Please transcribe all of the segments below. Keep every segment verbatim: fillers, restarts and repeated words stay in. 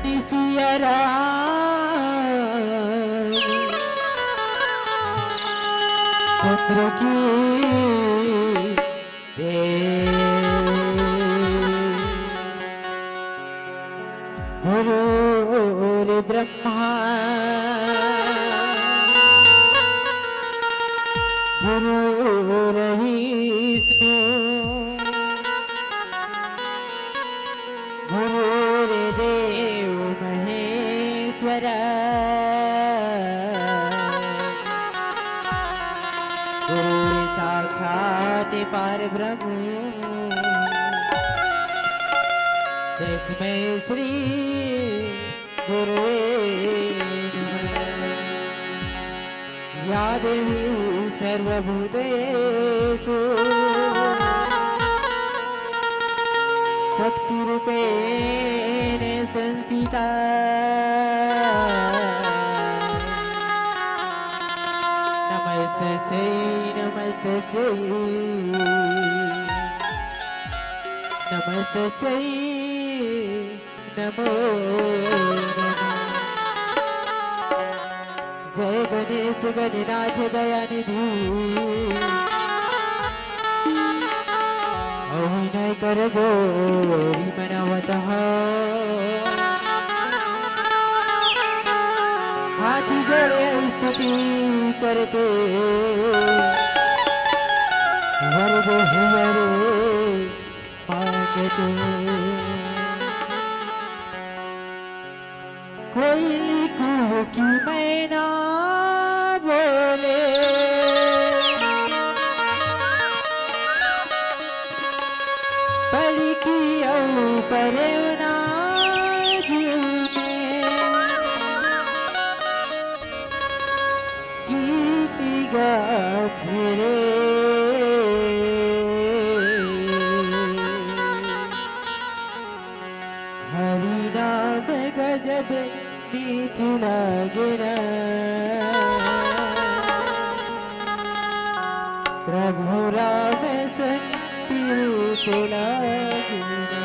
सिया राम चंद्र की जय। गुरुर्ब्रह्मा गुरुर्विष्णु गुरुर्देव महेश्वर। गुरु साक्षात परब्रह्म तस्मै श्री गुरुवे नमः। या देवी सर्वभूतेषु शक्तिरूपेण संस्थिता। नमस्तस्यै नमस्तस्यै नमस्तस्यै नमो नमः। जय गणेश गणनाथ दयानिधि। अविनय कर जोरी मनवत हाथ जोड़े स्तुति करते। वर दे हिया रे मांगते। कोयली कुहू की मैना बोले। पलिकी अउ परेवना जीव में। गीत गाथे रे। हरि नाम गजब मीठ लागे ना। प्रभु राम संग प्रीत लागे ना।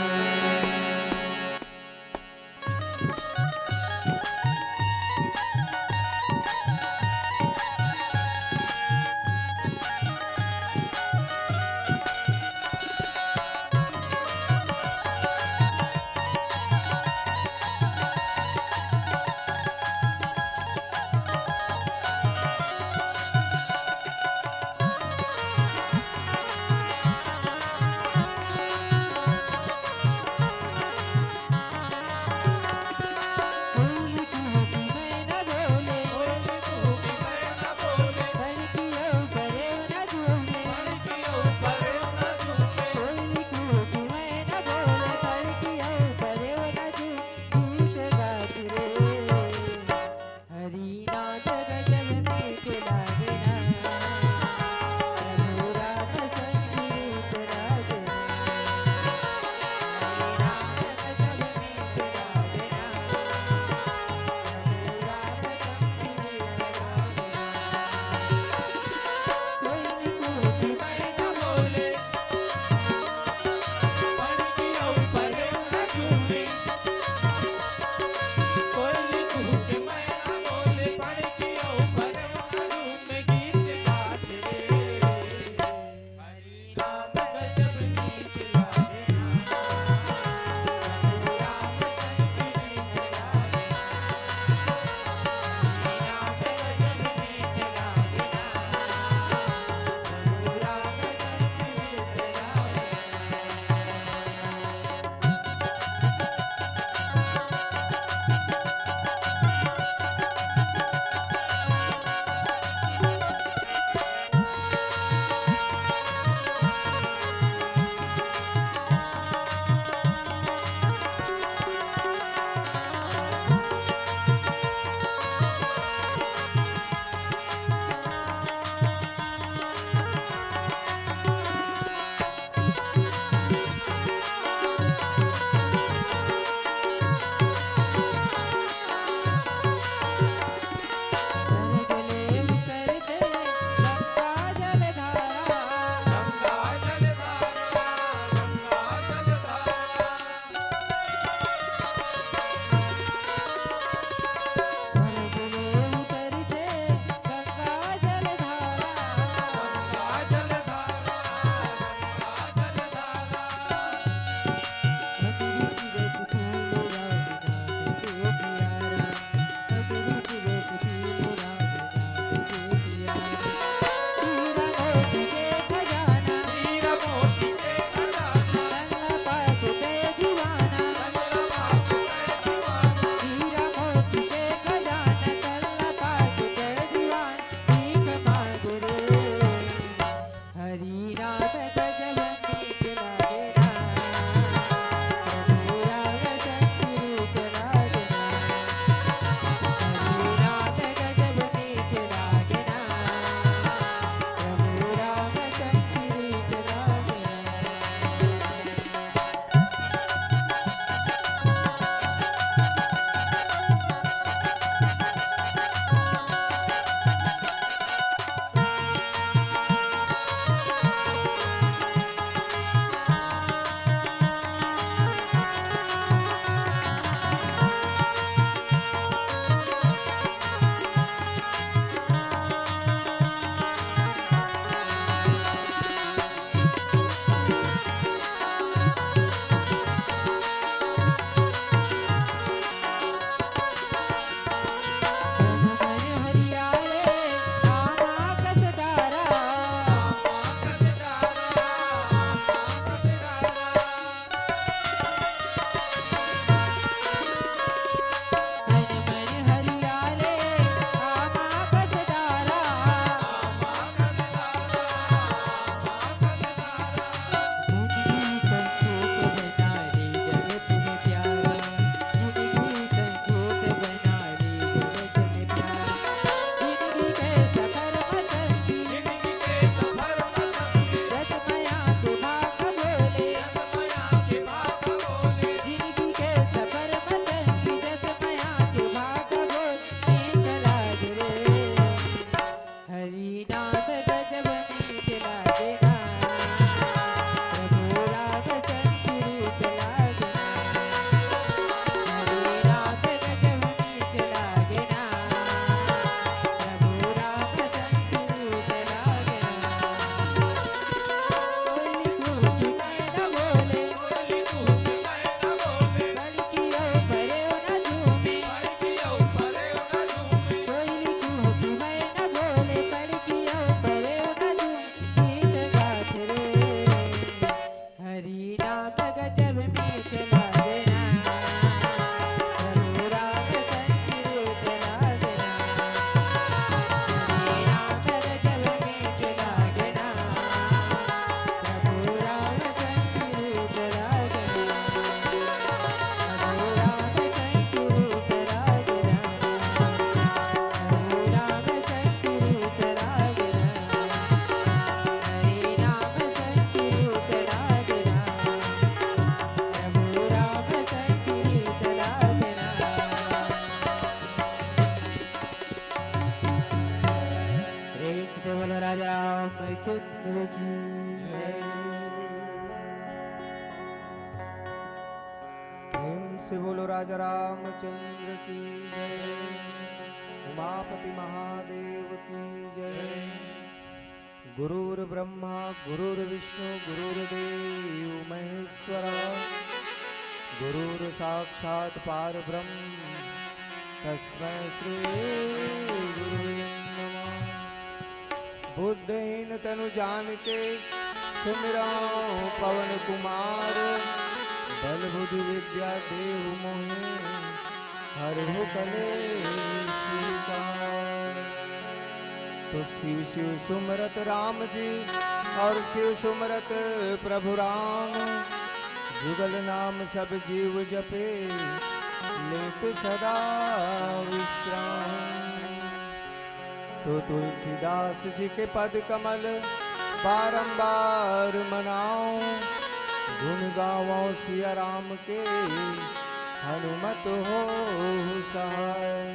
चंद्र की जय। प्रेम से बोलो राजा रामचंद्र की जय, उमापति महादेव की जय। गुरुर्ब्रह्मा गुरुर्विष्णु गुरुर्देव महेश्वरा, गुरुर्साक्षात् परब्रह्म तस्मै श्री गुरुवे नमः। बुद्धहीन तनु जानिके सुमिरौं पवन कुमार, बल बुद्धि विद्या देहु मोहे हरहु कलेश विकार। तो शिव शिव सुमरत राम जी और शिव सुमरत प्रभु राम, जुगल नाम सब जीव जपे लेत सदा विश्राम। तो तुलसीदास जी के पद कमल बारंबार मनाओ, गुण गावो सिया राम के हनुमत होहु सहाय।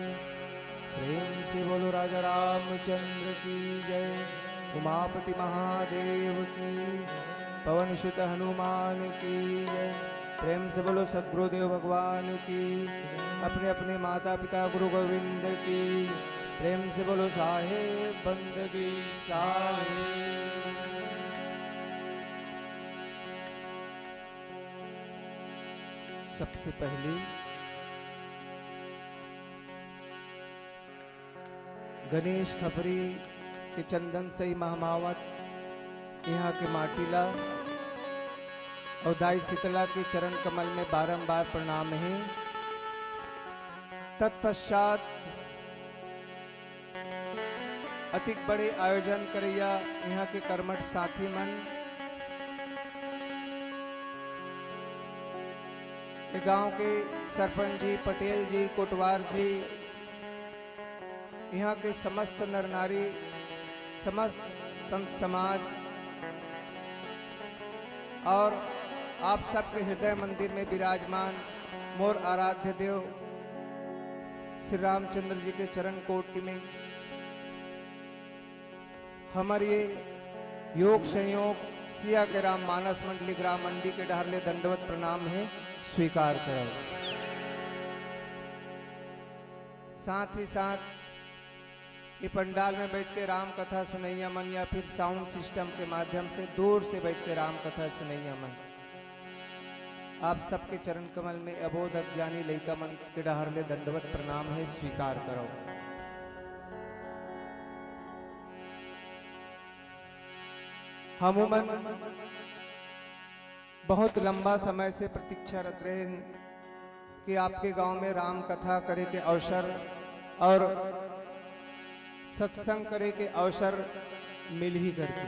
प्रेम से बोलो राजा रामचंद्र की जय, उमापति महादेव की, पवन सुत हनुमान की जय। प्रेम से बोलो सदगुरुदेव भगवान की, अपने अपने माता पिता गुरु गोविंद की। प्रेम से बोलो साहेब बंदगी साहेब। सबसे पहले गणेश खपरी के चंदन सही महमावत इहाँ के माटी ला अउ दाई शीतला के चरण कमल में बारंबार प्रणाम हे। तत्पश्चात अतिक बड़े आयोजन करइया इहाँ के कर्मठ साथी मन, ए गांव के सरपंच जी, पटेल जी, कोटवार जी, इहाँ के समस्त नर नारी, समस्त संत समाज और आप सबके हृदय मंदिर में विराजमान मोर आराध्य देव श्री रामचंद्र जी के चरण कोटि में हमर ये योग संयोग सिया के राम मानस मंडली ग्राम मंडी के डहर ले दंडवत प्रणाम हे, स्वीकार करव। साथ ही साथ ये पंडाल में बैठ के राम कथा सुनइया मन या फिर साउंड सिस्टम के माध्यम से दूर से बैठ के राम कथा सुनइया मन, आप सबके चरण कमल में अबोध अज्ञानी लइका मन के डहर ले दंडवत प्रणाम हे, स्वीकार करव। हमू मन बहुत लंबा समय से प्रतीक्षा रत रहेन कि आपके गांव में राम कथा करे के अवसर और सत्संग करे के अवसर मिलही करके,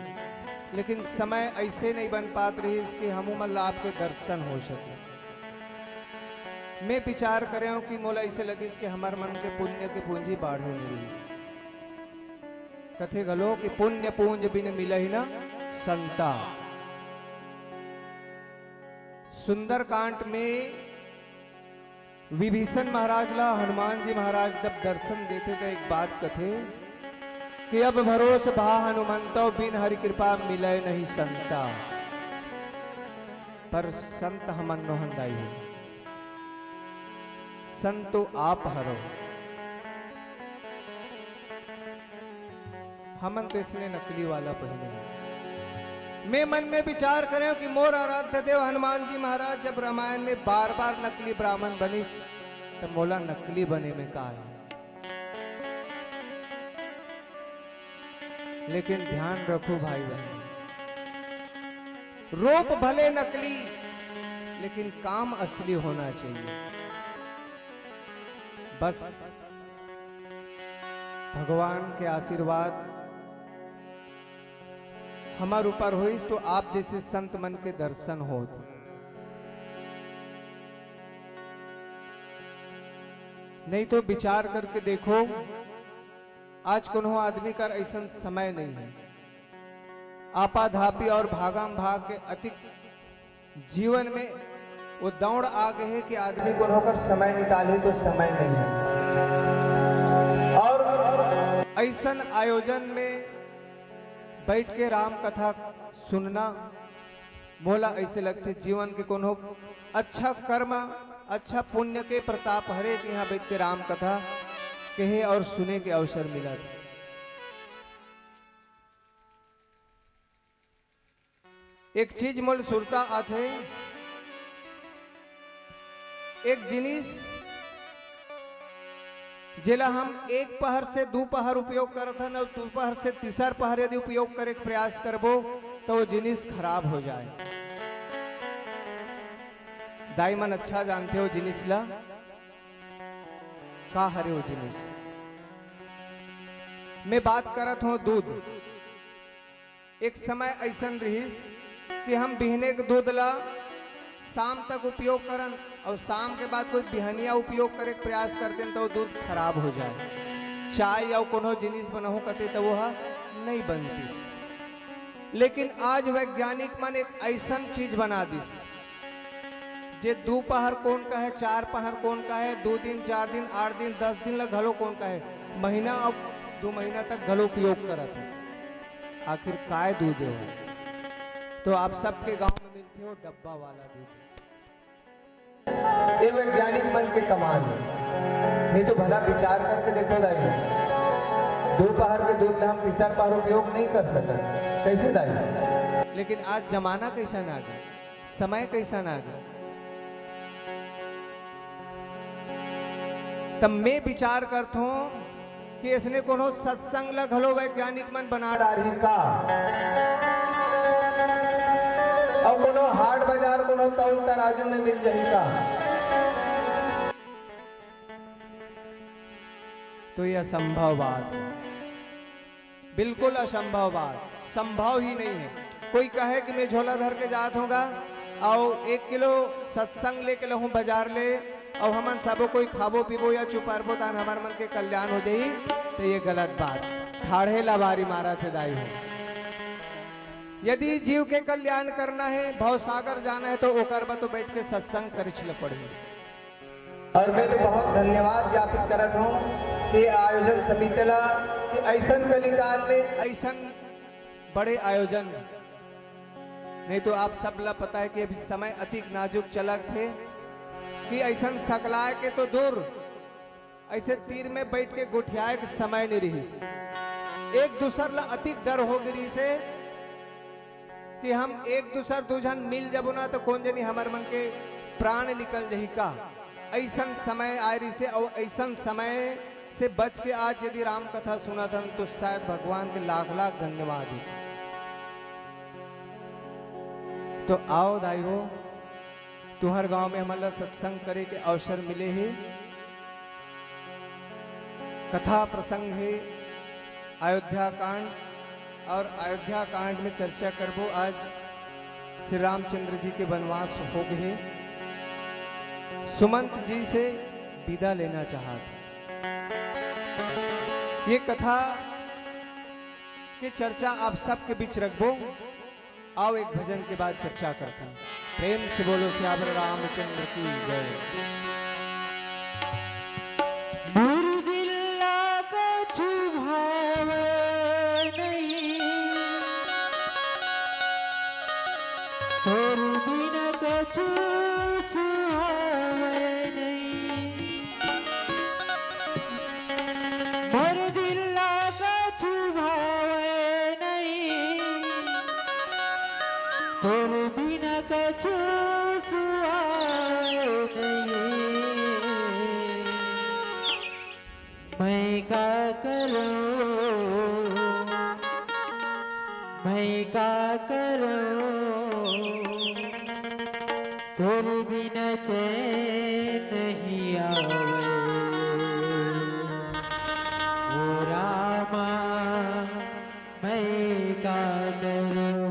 लेकिन समय ऐसे नहीं बन पात रहिस कि हमू मन ला आपके दर्शन हो सके। मैं विचार करे हूँ कि मोला ऐसे लगिस कि हमर मन के पुण्य के पूंजी बाढ़े नहीं रहिस। कथे घलो कि पुण्य पूंज बिन मिलही न संता। सुंदरकांड में विभीषण महाराज ला हनुमान जी महाराज जब दर्शन देथे त एक बात कथे कि अब भरोस भा हनुमंतो, बिन हरि कृपा मिलय नहीं संता। पर संत हमन नोहन दाई हो, संत तो आप हरो। हमन तो इसने नकली वाला पहिने। मैं मन में विचार करे हूँ कि मोर आराध्य देव हनुमान जी महाराज जब रामायण में बार बार नकली ब्राह्मण बनिस, त मोला नकली बने में का है? लेकिन ध्यान रखो भाई बहन, रूप भले नकली, लेकिन काम असली होना चाहिए। बस भगवान के आशीर्वाद हमर ऊपर होइस तो आप जैसे संत मन के दर्शन होत। नहीं तो विचार करके देखो, आज कोनो आदमी कर ऐसन समय नहीं है। आपाधापी और भागम भाग के अतिक जीवन में वो दौड़ आ गए है कि आदमी कोनो कर समय निकाले तो समय नहीं है। और ऐसन आयोजन में बैठ के राम कथा सुनना मोला ऐसे लगथे, जीवन के कोनो अच्छा कर्म, अच्छा पुण्य के प्रताप हरे कि यहाँ बैठ के राम कथा कहे और सुने के अवसर मिलत हे। एक चीज मोल सुरता आथे, एक जिनिस जेला हम एक पहर से दू पहर उपयोग करत हन, अउ दू पहर से तीसर पहर यदि उपयोग करे के प्रयास करबो, त वो जिनिस खराब हो जाए। दाई मन अच्छा जानथे वो जिनिस ला, का हरे वो जिनिस। मैं बात करत हूँ दूध। एक समय अइसन रिहिस कि हम बिहने के दूध ला शाम तक उपयोग करन अउ शाम के बाद कोई बिहनिया उपयोग करे के प्रयास करतेन, त वो दूध खराब हो जाए। चाय या कोनो जिनिस बनाहूं कते, त वो ह नइ बनतिस। लेकिन आज वैज्ञानिक मन एक अइसन चीज बना दिस, जे दू पहर कोन कहे, चार पहर कोन कहे, दू दिन, चार दिन, आठ दिन, दस दिन ला घलो कोन कहे, महीना अउ दू महीना तक घलो उपयोग करत हे। आखिर काय दूध हे वो? तो आप सबके गांव में मिलथे वो डब्बा वाला दूध। ये वैज्ञानिक मन के कमाल हे। नहीं तो भला विचार करके देखो दाई, दू पहर के दूध ला हम तीसर पहर उपयोग नहीं कर सकत। कैसे दाई? लेकिन आज जमाना कैसन आ गे, समय कैसन आ गे। त मैं विचार करथों कि अइसने कोनो सत्संग ला घलो वैज्ञानिक मन बना डारही का? अउ कोनो हाट बाजार, कोनो तौल तराजू में मिल जाही का? तो ये असंभव बात हे। बिल्कुल असंभव बात, संभव ही नहीं हे। कोई कहे कि मैं झोला धर के जात हूँ गा, अउ एक किलो सत्संग लेके लहूँ बाजार ले, अउ हमन सबो कोई खाबो पीबो या चुपरबो, तान हमर मन के कल्याण हो जाही, तो ये गलत बात। ठाढ़े लबारी मारत हे दाई हो। यदि जीव के कल्याण करना हे, भवसागर जाना हे, तो ओकर बर तो बैठ के सत्संग करेच ल पड़ही। और मैं तो बहुत धन्यवाद ज्ञापित करत हूँ कि आयोजन समिति ला, कि अइसन कलिकाल में अइसन बड़े आयोजन। नहीं तो आप सब ला पता हे कि अभी समय अतिक नाजुक चलत हे कि अइसन सकलाय के तो दूर, अइसे तीर में बैठ के गोठियाय के समय नइ रिहिस। एक दूसर ला अतिक डर हो गे रिहिस हे कि हम एक दूसर दू झन मिल जबो ना, त कोन जनी हमर मन के प्राण निकल जही का। अइसन समय आय रिहिस हे, अउ अइसन समय से बच के आज यदि राम कथा सुनत हन, तो शायद भगवान के लाख लाख धन्यवाद हे। तो आओ दाई हो, तुंहर गांव में हमन ला सत्संग करे के अवसर मिले हे। कथा प्रसंग हे अयोध्या कांड, और अयोध्या कांड में चर्चा करबो। आज श्री रामचंद्र जी के वनवास हो गे हे। सुमंत जी से विदा लेना चाहत हे। ये कथा के चर्चा आप सबके बीच रखबो। आओ, एक भजन के बाद चर्चा करथन। प्रेम से बोलो सियावर रामचंद्र की जय। मोर दिल ला कछु भावे नहीं, तोर बिन कछु सुहावे नहीं। मोर दिल ला कछु भावे नहीं, तोर बिना कछु सुहाए नहीं। मैं का करूं, मैं का करूं, तोर बिना चैन नहीं आवे। ओ रामा, मैं का करूं।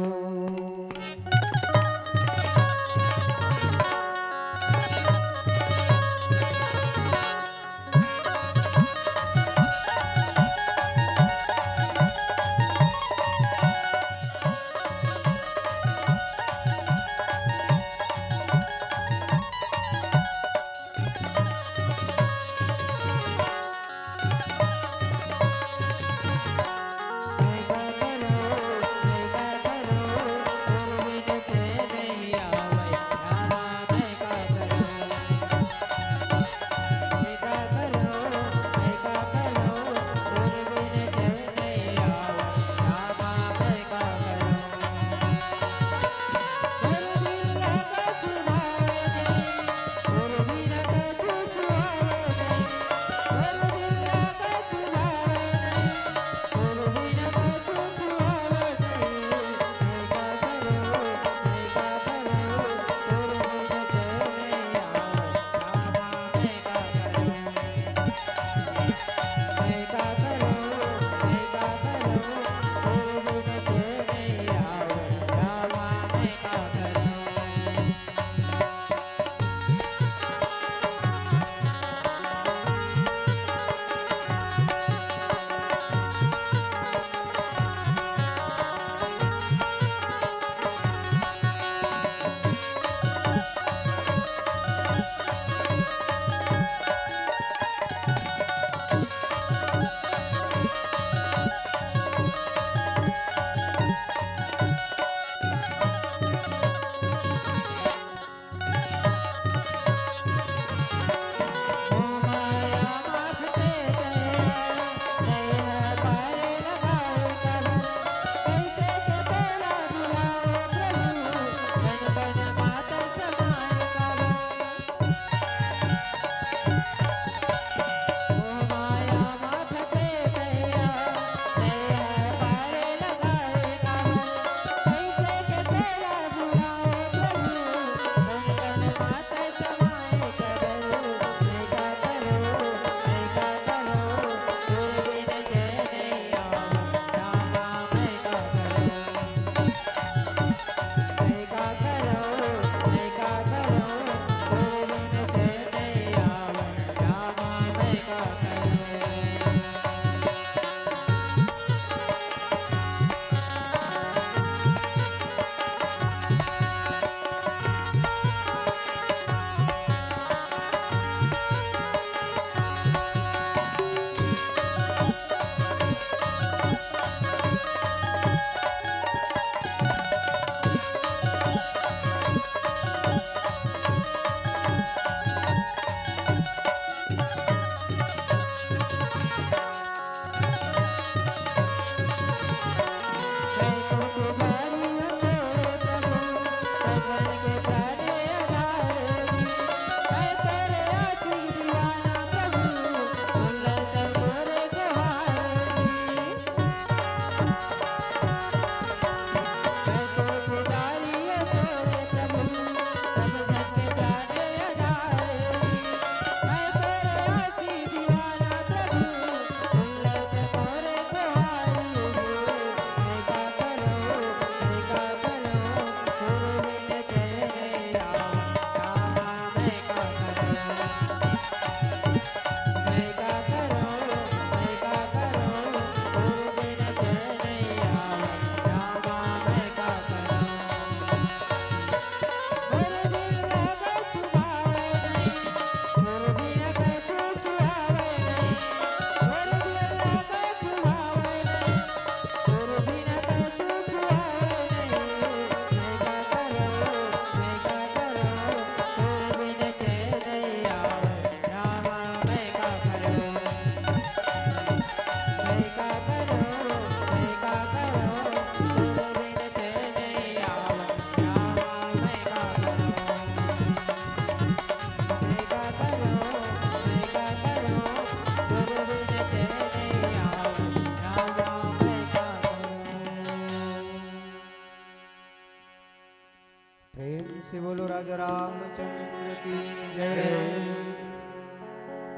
बोलो राजा रामचंद्र की जय।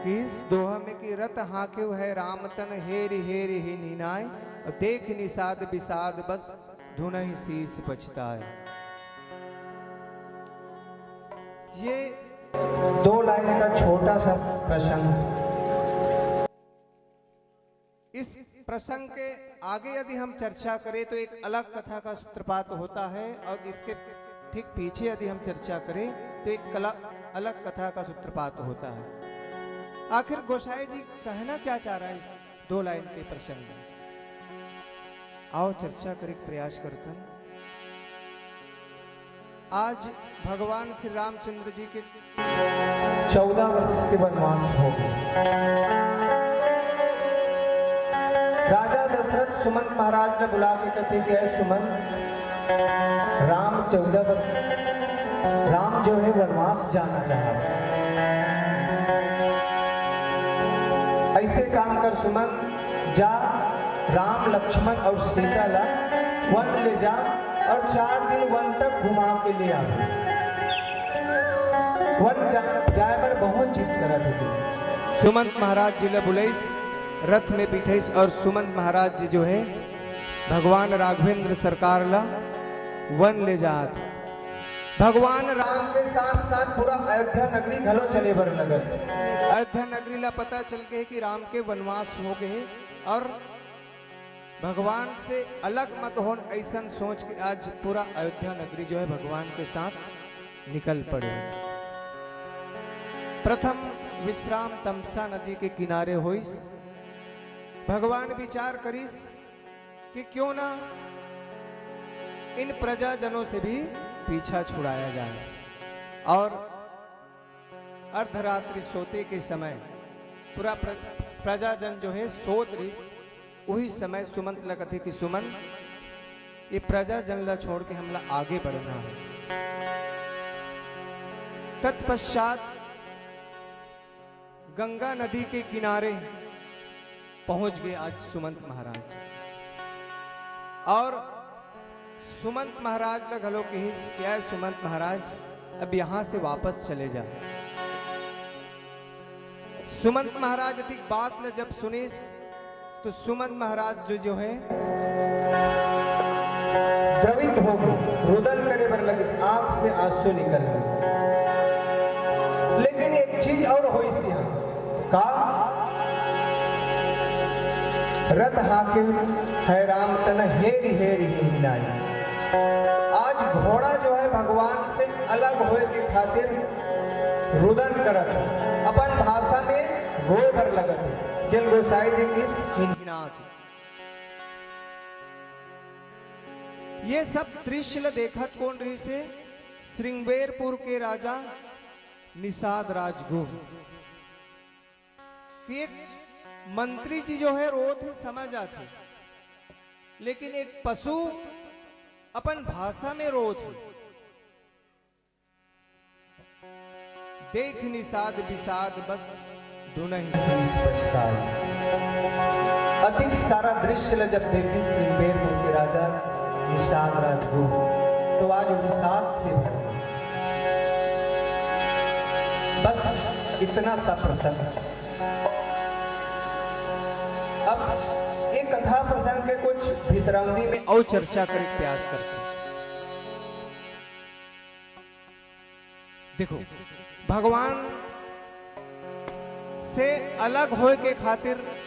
किस दोहा में कि रथ हाँकेव है राम तन, हेरि हेरि हीन हिनाय, और देखि निषाद बिषाद बस, धुनहि शीस पछताय। ये दो लाइन का छोटा सा प्रसंग। इस प्रसंग के आगे यदि हम चर्चा करें तो एक अलग कथा का सूत्रपात होता है, और इसके ठीक पीछे यदि हम चर्चा करें तो एक कला, अलग कथा का सूत्रपात होता है। आखिर गोसाई जी कहना क्या चाह रहा है इस दो लाइन के प्रसंग में? आओ, चर्चा करे के प्रयास करथन। आज भगवान श्री रामचंद्र जी के चौदह वर्ष के वनवास हो गए। राजा दशरथ सुमंत महाराज ने बुला के कहते कि "ऐ सुमंत, राम चौदह वर्ष, राम जो है वनवास जाना चाहत है। ऐसे काम कर सुमंत, जा राम, लक्ष्मण और सीता ला वन ले जा और चार दिन वन तक घुमा के ले आ।" वन जा, जाए बर बहुत जिद करत होतिस। सुमंत महाराज जी ला बुलाइस, रथ में बिठाइस और सुमंत महाराज जी जो है भगवान राघवेंद्र सरकार ला वन ले जात। भगवान राम के साथ साथ पूरा अयोध्या नगरी घलो चले बर लगत। अयोध्या नगरी ला पता चल गए कि राम के वनवास हो गए और भगवान से अलग मत होन, ऐसन सोच के आज पूरा अयोध्या नगरी जो है भगवान के साथ निकल पड़े। प्रथम विश्राम तमसा नदी के किनारे होइस। भगवान विचार करिस कि क्यों ना इन प्रजाजनों से भी पीछा छुड़ाया जाए। और अर्धरात्रि सोते के समय पूरा प्र-, प्रजाजन जो है सोत रिस, उही समय सुमंत ला कथे कि सुमंत, ये प्रजाजन ला छोड़ के हमला आगे बढ़ना है। तत्पश्चात गंगा नदी के किनारे पहुंच गए आज सुमंत महाराज। और सुमंत महाराज ला घलो कहिस, "क्या है सुमंत महाराज, अब यहाँ से वापस चले जा।" सुमंत महाराज अधिक बात ला जब सुनिस तो सुमंत महाराज जो, जो है द्रवित हो गए, रुदन करे बर लगिस, आंख से आंसू निकल गए। लेकिन एक चीज और होइस यहाँ। का? रथ हाँकिव है राम तन हेरि हेरि हीन हिनाय। आज घोड़ा जो है भगवान से अलग होए के खातिर रुदन करत है, अपन भाषा में रोए बर लगत है। जेन गोसाई जी कहिस हीन हिनात है। ये सब दृश्य ल देखत कोन रहिस हे? श्रृंगवेरपुर के राजा निषाद राजगुह। कि एक मंत्री जी जो है रोत हे, समझ आथे, लेकिन एक पशु अपन भाषा में रोत हे। देखि निषाद बिषाद बस, धुनहि शीस पछताय। अतिक सारा दृश्य ल जब देखिस श्रृंगवेरपुर के राजा निषाद राजगुह, तो आज वो निषाद से भर गए। बस इतना सा प्रसंग। अब ये कथा प्रसंग के कुछ भितरौंदी में अउ चर्चा करे के प्रयास करथन। देखो, भगवान से अलग होए के खातिर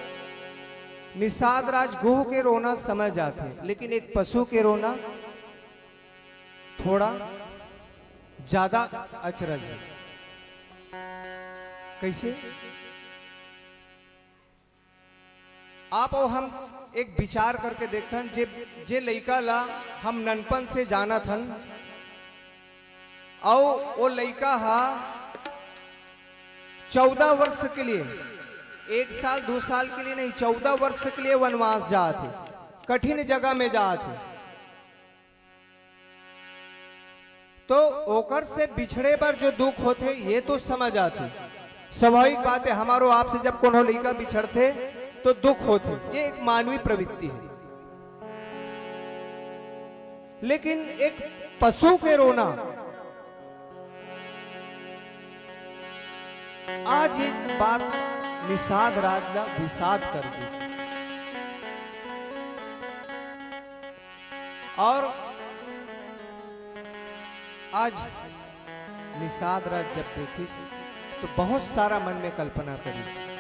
निषाद राजगुह के रोना समझ आथे, लेकिन एक पशु के रोना थोड़ा ज्यादा अचरज हे। कैसे? आप अउ हम एक विचार करके देखथन, जे, जे लइका ला हम ननपन से जानत हन, अउ वो लइका हा चौदह वर्ष के लिए, एक साल, दो साल के लिए नहीं, चौदह वर्ष के लिए वनवास जात हे, कठिन जगह में जात हे। तो ओकर से बिछड़े बर जो दुख होथे, ये तो समझ आथे। स्वाभाविक बात हे, हमारो आपसे जब कोनो लइका बिछड़थे, तो दुख होथे। ये एक मानवीय प्रवृत्ति हे। लेकिन एक पशु के रोना, आज ये बात निषाद राज ला विषाद कर दिस। और आज निषाद राज जब देखिस, तो बहुत सारा मन में कल्पना करिस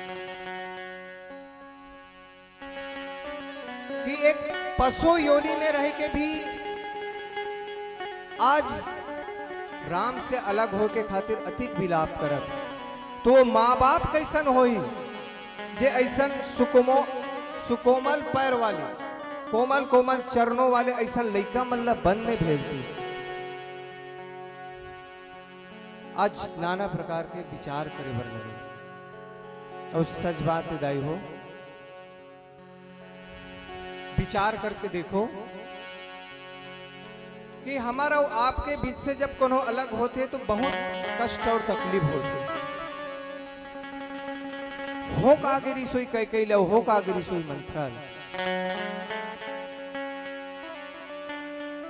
कि एक पशु योनि में रह के भी आज राम से अलग होके खातिर अतिक विलाप करत, तो माँ बाप कैसन होही, जे ऐसन सुकुमो-, सुकोमल पैर वाले, कोमल कोमल चरणों वाले ऐसन लइका मन ला वन में भेज दिस। आज नाना प्रकार के विचार करे बर लगे। और सच बात हे दाई हो, विचार करके देखो कि हमर अउ आपके बीच से जब कोनो अलग होथे, तो बहुत कष्ट और तकलीफ होथे। हो का गे रिसोई कैकई ल, हो का गे रिसोई मंथरा ल,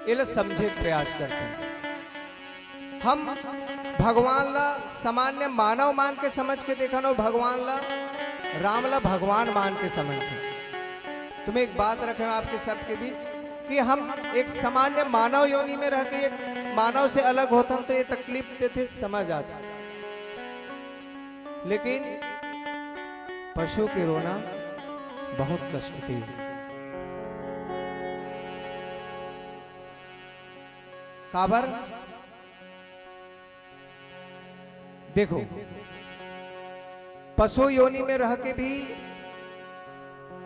एला समझे के प्रयास करथन। हम भगवान ला सामान्य मानव मान के समझ के देखन, अउ भगवान ला, राम ला भगवान मान के समझन। त मैं एक बात रखे आपके सबके बीच कि हम एक सामान्य मानव योनि में रह के एक मानव से अलग होथन, तो ये तकलीफ देथे, समझ आथे। लेकिन पशु के रोना बहुत कष्ट दे। काबर? देखो, पशु योनि में रह के भी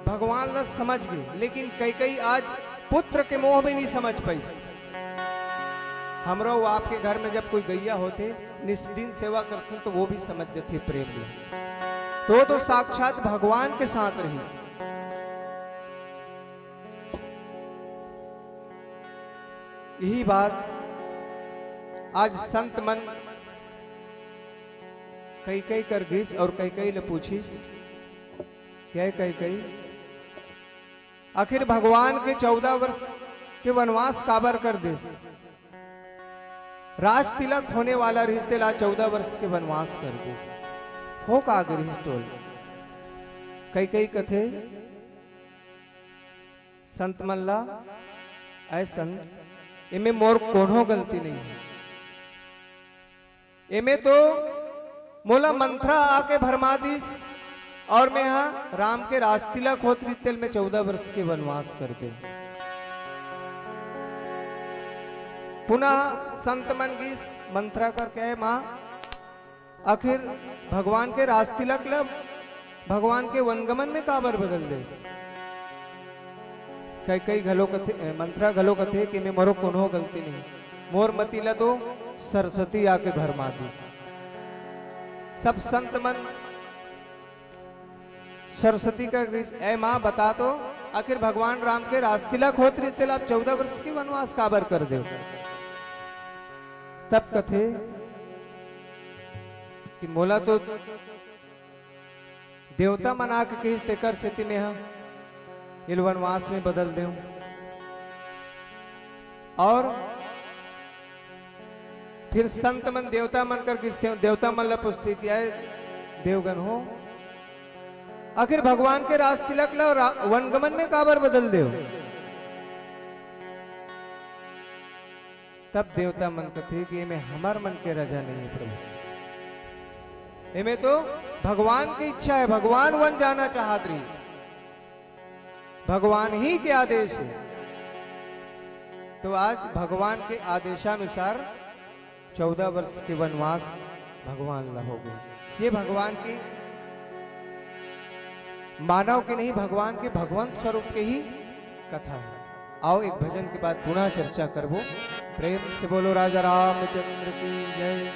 भगवान ला समझ गे, लेकिन कैकई आज पुत्र के मोह भी नहीं समझ पाइस। हमरो अउ आपके घर में जब कोई गैया होथे, निस्दिन सेवा करथे, तो वो भी समझ जथे प्रेम ला। तो, तो साक्षात भगवान के साथ रहिस। यही बात आज संत मन कैकई कर गिस और कैकई ले पूछिस, "क्या कैकई, आखिर भगवान के चौदह वर्ष के वनवास काबर कर दिस? राज तिलक होने वाला रिहिस, तेला चौदह वर्ष के वनवास कर दिस। हो का गे रिहिस तोला?" कैकई कथे, संत मन ला, "ऐ संत, एमे मोर कोनो गलती नहीं है। एमे तो मोला मंथरा आके भरमा दिस और मैं हा राम के राजतिलक होत रिहिस तेला मैं चौदह वर्ष के वनवास कर देंव।" पुनः संत मन गिस मंथरा करके, "ऐ माँ, आखिर भगवान के राजतिलक ल भगवान के वनगमन में काबर बदल देस?" कैकई घलो कथे, ए, मंथरा घलो कथे कि "एमे मोरो कोनो गलती नहीं, मोर मति ल तो सरस्वती आके भरमा दिस।" सब संत मन सरस्वती करा गिस, "ऐ माँ, बता तो, आखिर भगवान राम के राजतिलक होत रिहिस तेला आप चौदह वर्ष के वनवास काबर कर देव?" तब कथे कि "मोला तो देवता मन आके कहिस, तेकर सेती मैं हा एला वनवास में बदल देंव।" और फिर संत मन देवता मन करा गिस, देवता मन ला पूछथे कि "ऐ देवगन हो, आखिर भगवान के राजतिलक ला रा-, वनगमन में काबर बदल देव?" तब देवता मन कथे कि "एमे हमर मन के रजा नहीं है प्रभु, एमे तो भगवान के इच्छा है, भगवान वन जाना चाहत रिहिस।" भगवान ही के आदेश है। तो आज भगवान के आदेशानुसार चौदह वर्ष के वनवास भगवान ला हो गे। ये भगवान की, मानव के नहीं, भगवान के भगवंत स्वरूप के ही कथा है। आओ, एक भजन के बाद पुनः चर्चा करबो। प्रेम से बोलो राजा रामचंद्र की जय।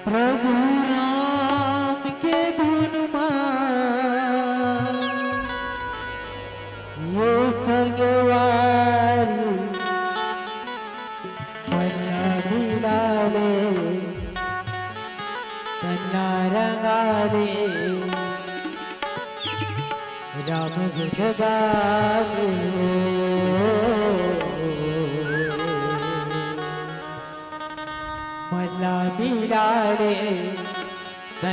प्रभु राम के धुन मा ये संगवारी मन ला मिला ले, तन ला रंगा ले, राम गुण गावे हो। मन ला मिला ले,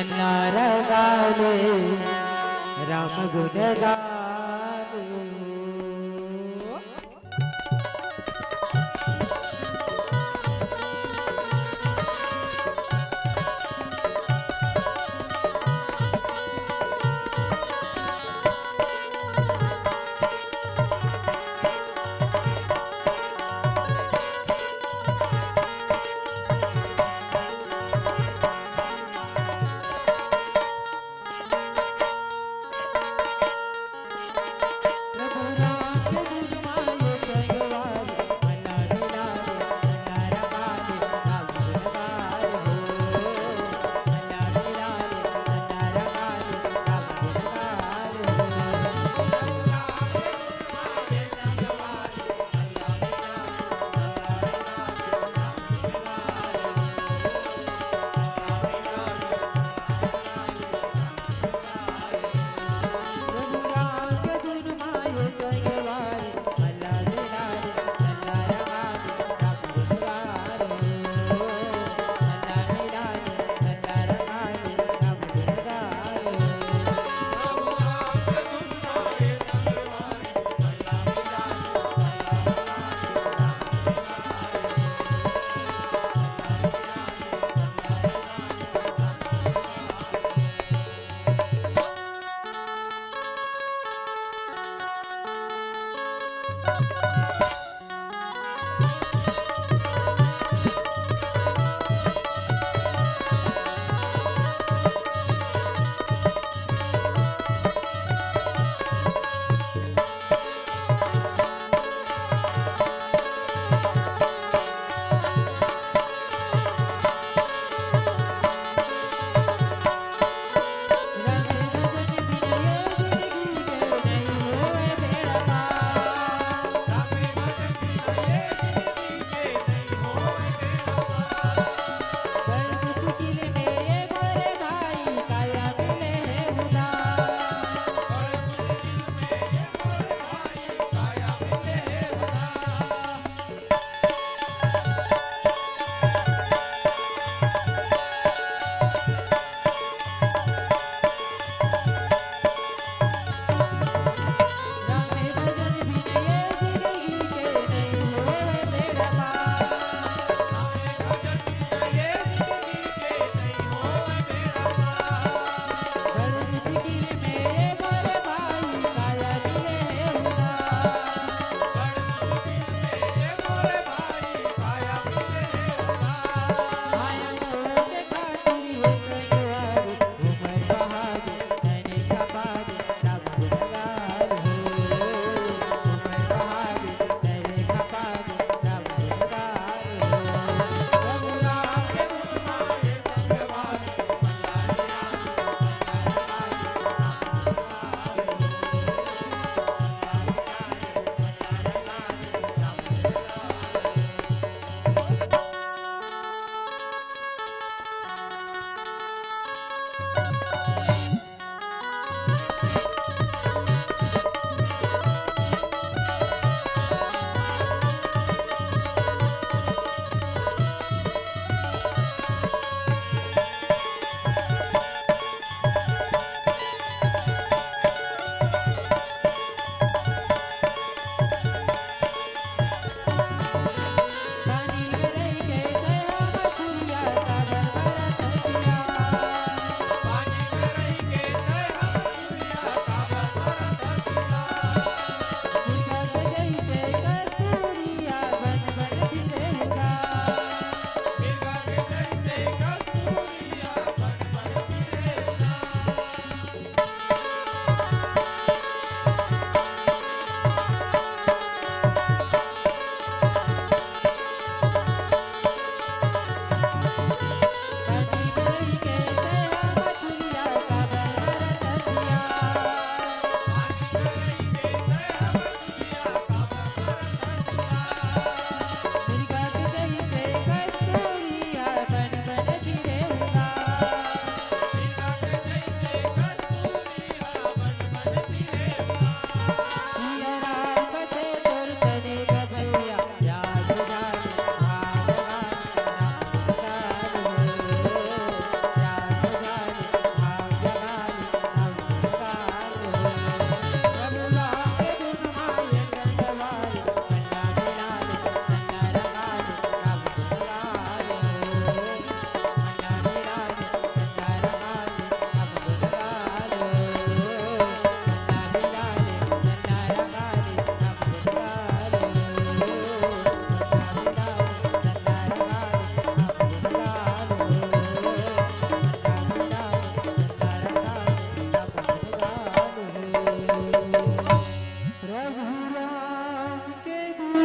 नर गावे राम गुण गावे।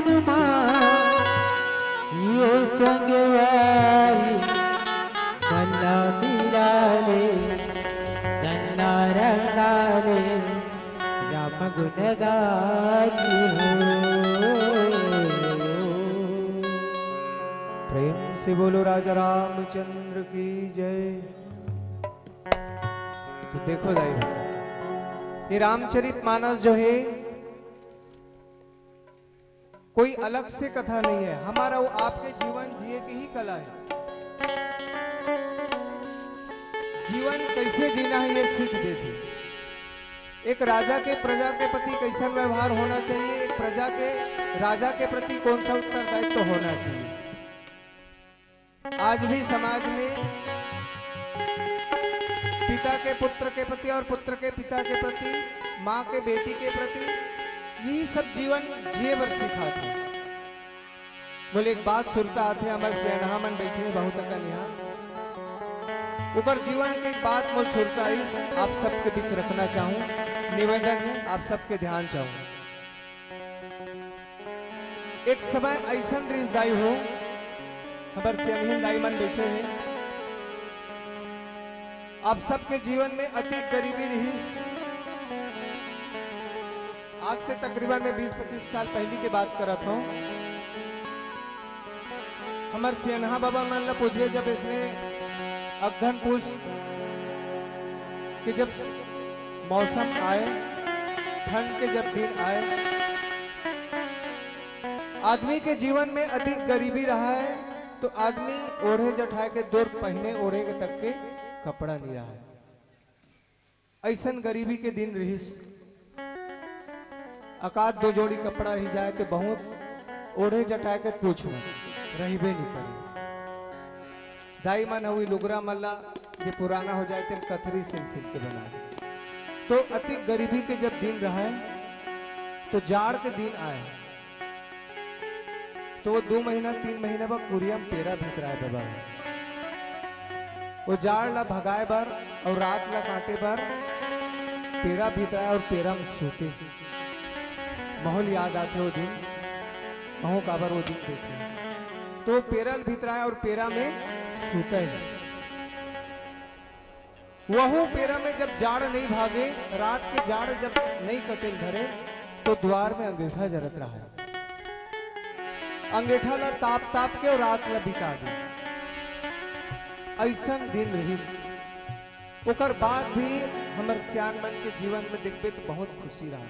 ये संगवारी मन ला मिला ले, तन ला रंगा ले, राम गुण गाई हो। प्रेम से बोलो राजा रामचंद्र की जय। तो देखो दाई, ये रामचरित मानस जो है, कोई अलग से कथा नहीं है, हमारा वो आपके जीवन जिए की ही कला है। जीवन कैसे जीना है, ये सीख देती। एक राजा के प्रजा के प्रति कैसन व्यवहार होना चाहिए, एक प्रजा के राजा के प्रति कौन सा उत्तरदायित्व होना चाहिए। आज भी समाज में पिता के पुत्र के प्रति और पुत्र के पिता के प्रति, माँ के बेटी के प्रति, यही सब जीवन जिए बर सिखाथे। बोले, एक बात सुरता आथे, हमर सेनहा मन बैठे हैं बहुत अकन यहाँ, ओकर जीवन के एक बात मोर सुरता आइस, आप सबके बीच रखना चाहूँ, निवेदन है, आप सबके ध्यान चाहूँ। एक समय ऐसन रिस दाई हो, हमर सेनहीन दाई मन बैठे हैं, आप सबके जीवन में अति गरीबी रिहिस। आज से तकरीबन मैं बीस पच्चीस साल पहली के बात करत हूँ। हमर सेनहा बाबा मन ला पूछबे, जब इसने अगहन पूस के जब मौसम आए, ठंड के जब दिन आए, आदमी के जीवन में अधिक गरीबी रहा है, तो आदमी ओढ़े जठाए के दूर, पहने ओढ़े के तक के कपड़ा नहीं रहा है। ऐसन गरीबी के दिन रहिस, अकात दो जोड़ी कपड़ा रह जाए तो बहुत, ओढ़े जटाए के पूछ मत, रहिबे नहीं करे। दाई मन हुई लुगरा मल्ला जे पुराना हो जाए, तेन कथरी सिल सिल के बनाए। तो अति गरीबी के जब दिन रहा है, तो जाड़ के दिन आए, तो वो दो महीना, तीन महीना बाद कुरिया म पेरा भितराए बाबा। वो जाड़ ला भगाए बर और रात ला काटे बर पेरा भितराए और पेरा म सूते। महूँ ल याद आथे वो दिन, महूँ काबर वो दिन देखे। तो पेरा ल भितराए और पेरा में सूते। वहू पेरा में जब जाड़ नहीं भागे, रात के जाड़ जब नहीं कटे ल धरे, तो द्वार में अंगीठा जरत रहा है। अंगीठा ला ताप ताप के और रात ला बिता दे। ऐसन दिन रहिस। ओकर बाद भी हमर सियान मन के जीवन में देखबे तो बहुत खुशी रहा।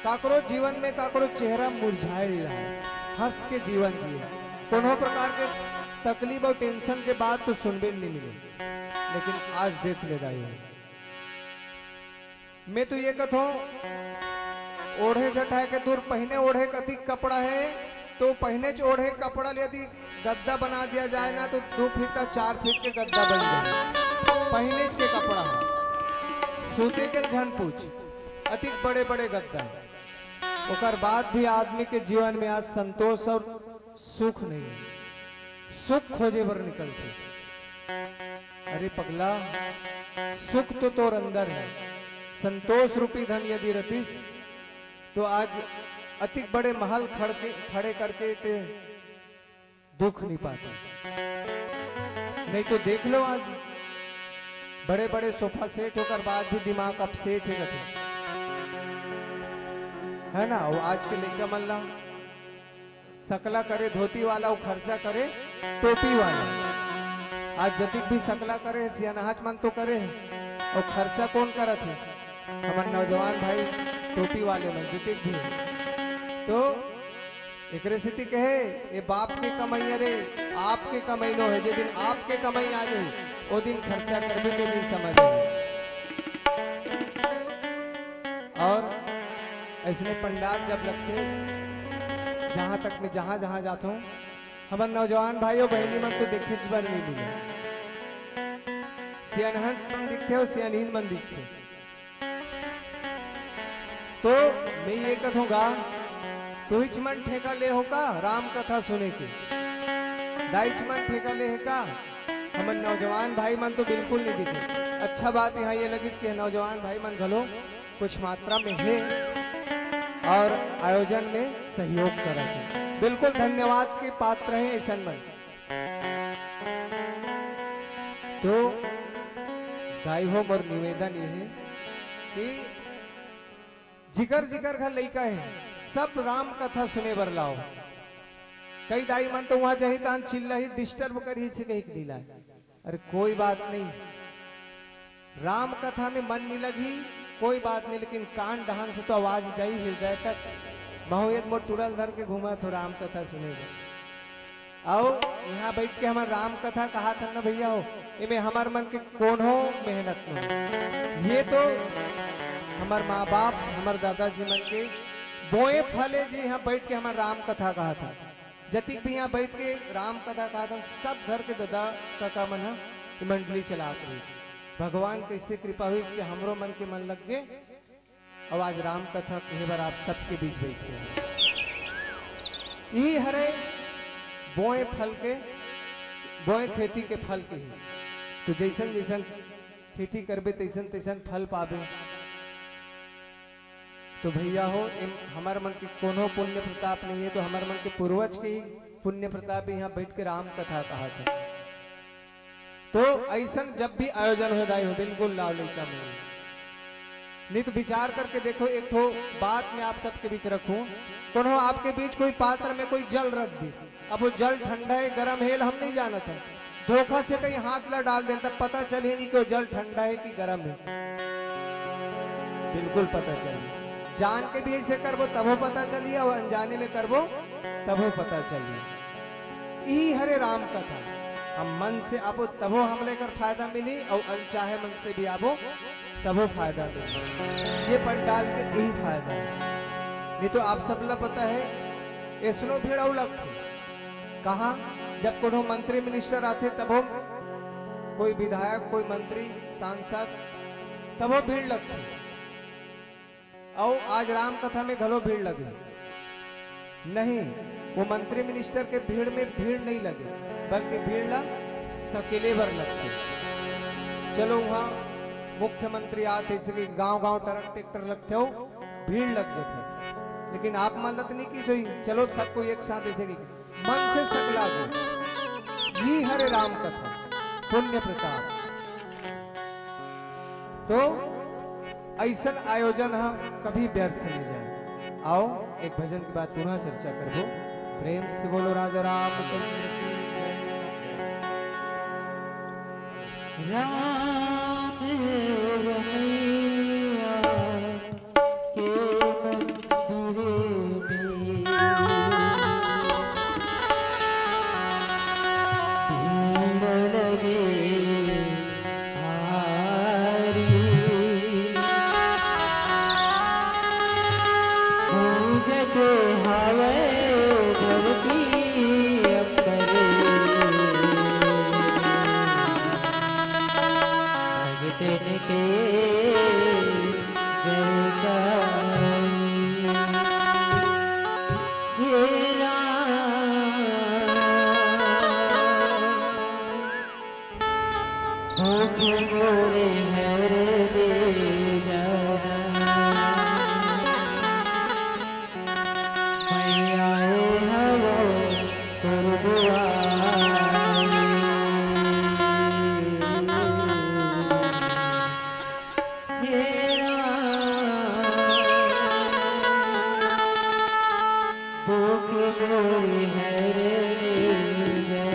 काकरो जीवन में काकरो चेहरा मुरझाए नहीं रहा, हंस के जीवन जिए। कोनो प्रकार के तकलीफ और टेंशन के बात तो सुनबे नहीं मिले। लेकिन आज देख ले दाई, मैं तो ये कथों, ओढ़े जठाए के दूर, पहने ओढ़े कतिक कपड़ा है, तो पहने च ओढ़े कपड़ा ले यदि गद्दा बना दिया जाए ना, तो दो फीट का, चार फीट के गद्दा बन जाए। पहने च के कपड़ा है, सूते के झन पूछ, अतिक बड़े बड़े गद्दा। ओकर बाद भी आदमी के जीवन में आज संतोष और सुख नहीं है, सुख खोजे बर निकलथे। अरे पगला, सुख तो तोर अंदर है। संतोष रूपी धन यदि रतिस, तो आज अतिक बड़े महल खड़ के, खड़े करके ते दुख नहीं पाता। नहीं तो देख लो, आज बड़े बड़े सोफा सेट होकर बाद भी दिमाग अपसेट है कथे, है ना? वो आज के लइका मन ला सकला करे धोती वाला, अउ खर्चा करे टोपी वाला। आज जतिक भी सकला करे हे, सियानहाच मन तो करे हे, अउ खर्चा कौन करत हे? हमर नौजवान भाई टोपी वाले मन जतिक भी। तो एकरे सेती कहे, ये बाप के कमाई, अरे आपके कमाई नो है, जे दिन आपके कमाई आ जाए, वो दिन खर्चा करबे, तो दिन समझ आए। और ऐसने पंडाल जब लगथे, जहाँ तक मैं जहाँ जहाँ जाथों, हमर नौजवान भाई अउ बहिनी मन तो देखेच बर नहीं मिले। सियानहन मन दिखथे अउ सियानहीन मन दिखथे। तो मैं ये कथों गा, तुहिच मन ठेका ले हो का राम कथा सुने के? दाईच मन ठेका ले हे का? हमर नौजवान भाई मन तो बिल्कुल नहीं दिखे। अच्छा बात यहाँ ये लगिस कि नौजवान भाई मन घलो कुछ मात्रा में हे। और आयोजन में सहयोग करत हे। बिल्कुल धन्यवाद के पात्र हे अइसन मन। तो दाई हो, मोर निवेदन ये हे कि जिकर जिकर घर लइका हे, सब राम कथा सुने बर लाव। कई दाई मन तो उहाँ जाही तहान चिल्लाही, disturb करही से कहिके नइ लाय। अरे कोई बात नहीं, राम कथा में मन नइ लगही, कोई बात नहीं, लेकिन कान डहान से तो आवाज जाही हृदय तक। महूँ ए दे मोर टूरा ल धर के घूमत हों राम कथा सुने बर। अउ इहाँ बइठ के हमर राम कथा कहत हन ना भइया हो, एमे हमर मन के कोनो मेहनत नइ हे। ये तो हमर माँ बाप, हमर दादाजी मन के बोए फल ए, जे इहाँ बइठ के हमर राम कथा कहत हन। जतिक भी इहाँ बइठ के राम कथा कहत हन, सब घर के ददा कका मन ह ए मंडली चलात रहिस। भगवान कइसे कृपा होइस कि हमरो मन के मन लग गे। अब आज राम कथा कहे बर आप सबके बीच बइठे हन। इही हरे बोए फल के, बोए खेती के फल कहिस। तो जइसन जइसन खेती करबे, तइसन तइसन फल पाबे। तो भइया हो, एम हमर मन के कोनो पुण्य प्रताप नइ हे, तो हमर मन के पूर्वज के ही पुण्य प्रताप हे, इहाँ बइठ के राम कथा कहत हन। तो अइसन जब भी आयोजन होय दाई हो, बिल्कुल लाव लइका मन। नइ तो विचार करके देखो, एक ठो बात मैं आप सबके बीच रखूं, कोनो आपके बीच कोई पात्र में कोई जल रख दिस, अब वो जल ठंडा हे, गरम हे, हम नइ जानत हन, धोखा से कहीं हाथ ला डाल देन, तब पता चलही नहीं कि वो जल ठंडा हे कि गरम हे, बिल्कुल पता चलही। जान के भी अइसे करबो तभो पता चलही, अउ अनजाने में करबो तभो पता चलही। इही हरे राम कथा। हम मन से आबो तभो हमला एकर फायदा मिलही, अउ अनचाहे मन से भी आबो तभो फायदा मिलही। ये पंडाल के इही फायदा हे, नइ तो आप सब ला पता हे, अइसनो भीड़ अउ लगथे। कहाँ, जब कोनो मंत्री minister आथे तभो, कोई विधायक, कोई मंत्री, सांसद, तभो भीड़ लगथे। अउ आज राम कथा में घलो भीड़ लगे। नहीं, वो मंत्री minister के भीड़ में भीड़ नइ लगे, बल्कि भीड़ ला सकेले बर लगथे। चलो, उहाँ मुख्यमंत्री आथे, जइसे कि गांव-गांव truck tractor लगथे, अउ भीड़ लग जाथे। लेकिन आप मन ला तो नइ किहिस होही, चलो सब कोई एक साथ, जइसे कि मन से सकला गे। इही हरे राम कथा, पुण्य प्रताप। तो अइसन आयोजन ह कभी व्यर्थ नइ जाय। आओ, एक भजन के बाद पुनः चर्चा करबो। प्रेम से बोलो राजा रामचंद्र की जय। राम रमैया के मंदिर में भीड़ लगे भारी। गूंजत हवै धरती अंबर। भगतन के जयकारी। हे राम, भूख मोरे हर दे जा। मैं आए हवो तोर दुआरे। हे राम, भूख मोरे हर दे जा।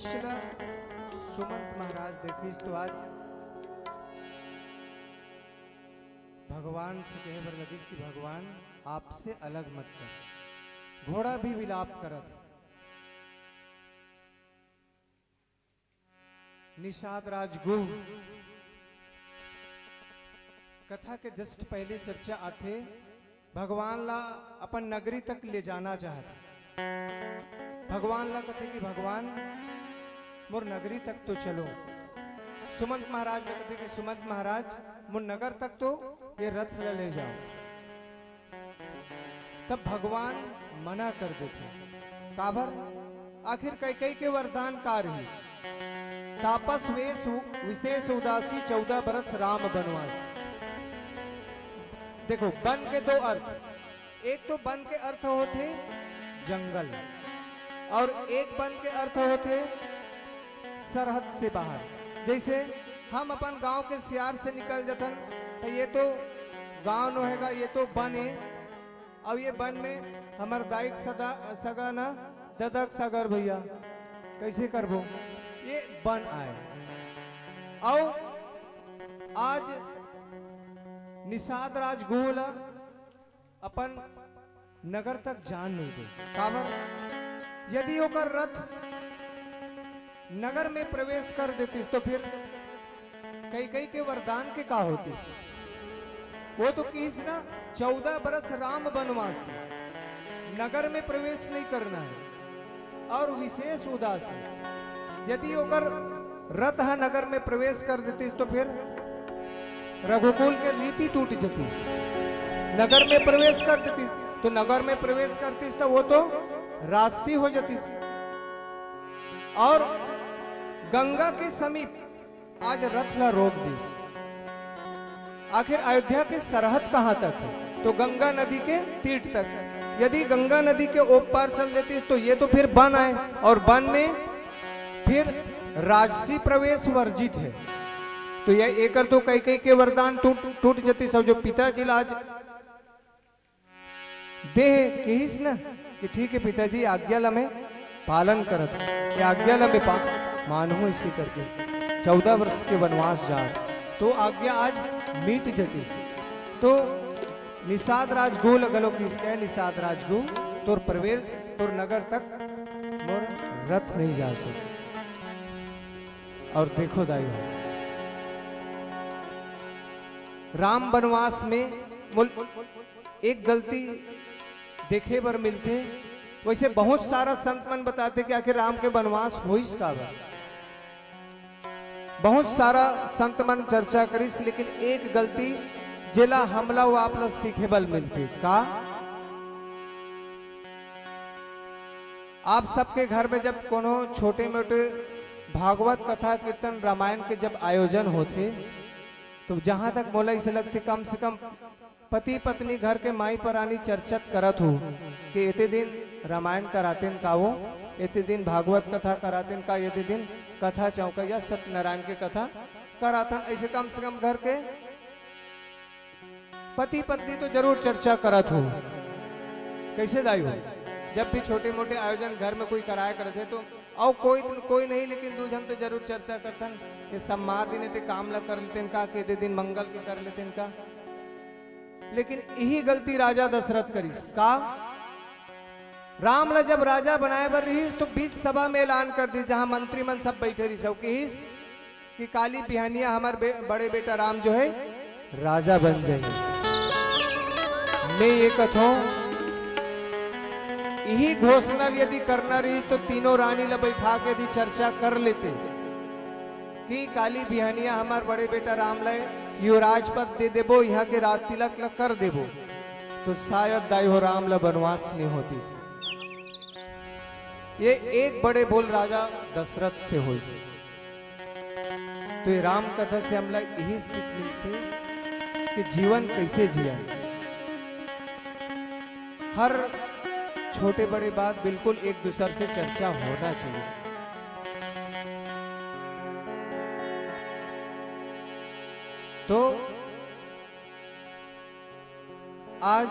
चला, सुमंत महाराज देखिस तो आज भगवान से कहे बर लगिस कि भगवान, आपसे अलग मत कर। घोड़ा भी विलाप करत हे। निषाद राजगुह कथा के just पहले चर्चा आथे, भगवान ला अपन नगरी तक ले जाना चाहत हे। भगवान ला कथे कि भगवान, मोर नगरी तक तो चलो। सुमंत महाराज ला कथे कि सुमंत महाराज, मोर नगर तक तो ये रथ ला ले जाओ। तब भगवान मना कर देथे। काबर? आखिर कैकेयी के वरदान का रहिस? तापस वेश उ-, विशेष उदासी, चौदह बरस राम बनवास। देखो, बन के दो अर्थ, एक तो बन के अर्थ होथे जंगल, और एक बन के अर्थ होथे सरहद से बाहर। जैसे हम अपन गांव के सियार से निकल जथन, तो ये तो गांव नो हेगा, ये तो बन हे। अब ये बन में हमर दाई के सदा, सगा ना, ददा के सगा भैया, कैसे करबो? ये बन आय। अउ आज निषाद राजगुह ला अपन नगर तक जान नहीं दे। काबर? यदि ओकर रथ नगर में प्रवेश कर देतिस, तो फिर कैकेयी के वरदान के का होतिस? वो तो किहिस ना, "चौदह बरस राम बनवासी, नगर में प्रवेश नहीं करना है।" और विशेष उदासी, यदि ओकर रथ ह नगर में प्रवेश कर देतिस, तो फिर रघुकुल के रीति टूट जतिस। नगर में प्रवेश कर देतिस, तो नगर में प्रवेश करतिस, तो वो तो राजसी हो जतिस। और गंगा के समीप आज रथ ला रोक दिस। आखिर अयोध्या के सरहद कहाँ तक है? तो गंगा नदी के तीर तक। यदि गंगा नदी के ओप पार चल देतिस, तो ये तो फिर बन आय, और बन में फिर राजसी प्रवेश वर्जित है। तो ये एकर तो कैकेयी के वरदान टूट, टूट जतिस। और जो पिताजी ला आज देह किहिस न कि ठीक है पिताजी, आज्ञा ला मैं पालन करत हूँ, ये आज्ञा ला मैं पा-, मानहूँ, इसे करके चौदह वर्ष के वनवास जात, तो आज्ञा आज मिट जतिस। तो निषाद राजगुह ला घलो किहिस के, निषाद राजगुह, तोर प्रवेश, तोर नगर तक मोर रथ नहीं जा सके। और देखो दाई हो, राम वनवास में मुल-, एक गलती देखे बर मिलथे। वैसे बहुत सारा संत मन बताथे कि आखिर राम के वनवास होइस काबर। बहुत सारा संत मन चर्चा करिस, लेकिन एक गलती जेला हमला वो आप ला सीखे बर मिलथे। का? आप सबके घर में जब कोनो छोटे मोटे भागवत कथा कीर्तन रामायण के जब आयोजन होथे, तो जहाँ तक मोला इसे लगथे, कम से कम पति पत्नी घर के माई परानी चर्चा करत हो कि एते दिन रामायण करातेन का वो, एते दिन भागवत कथा करातेन का, एते दिन कथा चौका या सत्यनारायण के कथा कराथन, ऐसे कम से कम घर के पति पत्नी तो जरूर चर्चा करत हो। कैसे दाई हो? जब भी छोटे मोटे आयोजन घर में कोई कराया करत है तो, और कोई, कोई नहीं, लेकिन दू झन तो जरूर चर्चा करथन कि सम्मार दिन एते काम ला कर लेतेन का, के दे दिन मंगल के कर लेतेन का। लेकिन यही गलती राजा दशरथ करिस। का? राम ला जब राजा बनाए बर रहिस तो बीच सभा में ऐलान कर दी, जहां मंत्री मन सब बैठे रहिस, अउ किहिस कि काली बिहानिया हमर बे-, बड़े बेटा राम जो है राजा बन जाही। मैं ये कथों, यही घोषणा यदि करना रहिस तो तीनों रानी ला बैठा के यदि चर्चा कर लेते कि काली बिहानिया हमर बड़े बेटा राम ला युवराज पद दे देबो, यहाँ के राज तिलक ला कर देबो, तो शायद दाई हो राम ला वनवास नहीं होतिस। ये एक बड़े भूल राजा दशरथ से होइस। तो ये राम कथा से हमला यही सीख मिलथे कि जीवन कैसे जिया। हर छोटे बड़े बात बिल्कुल एक दूसर से चर्चा होना चाहिए। तो आज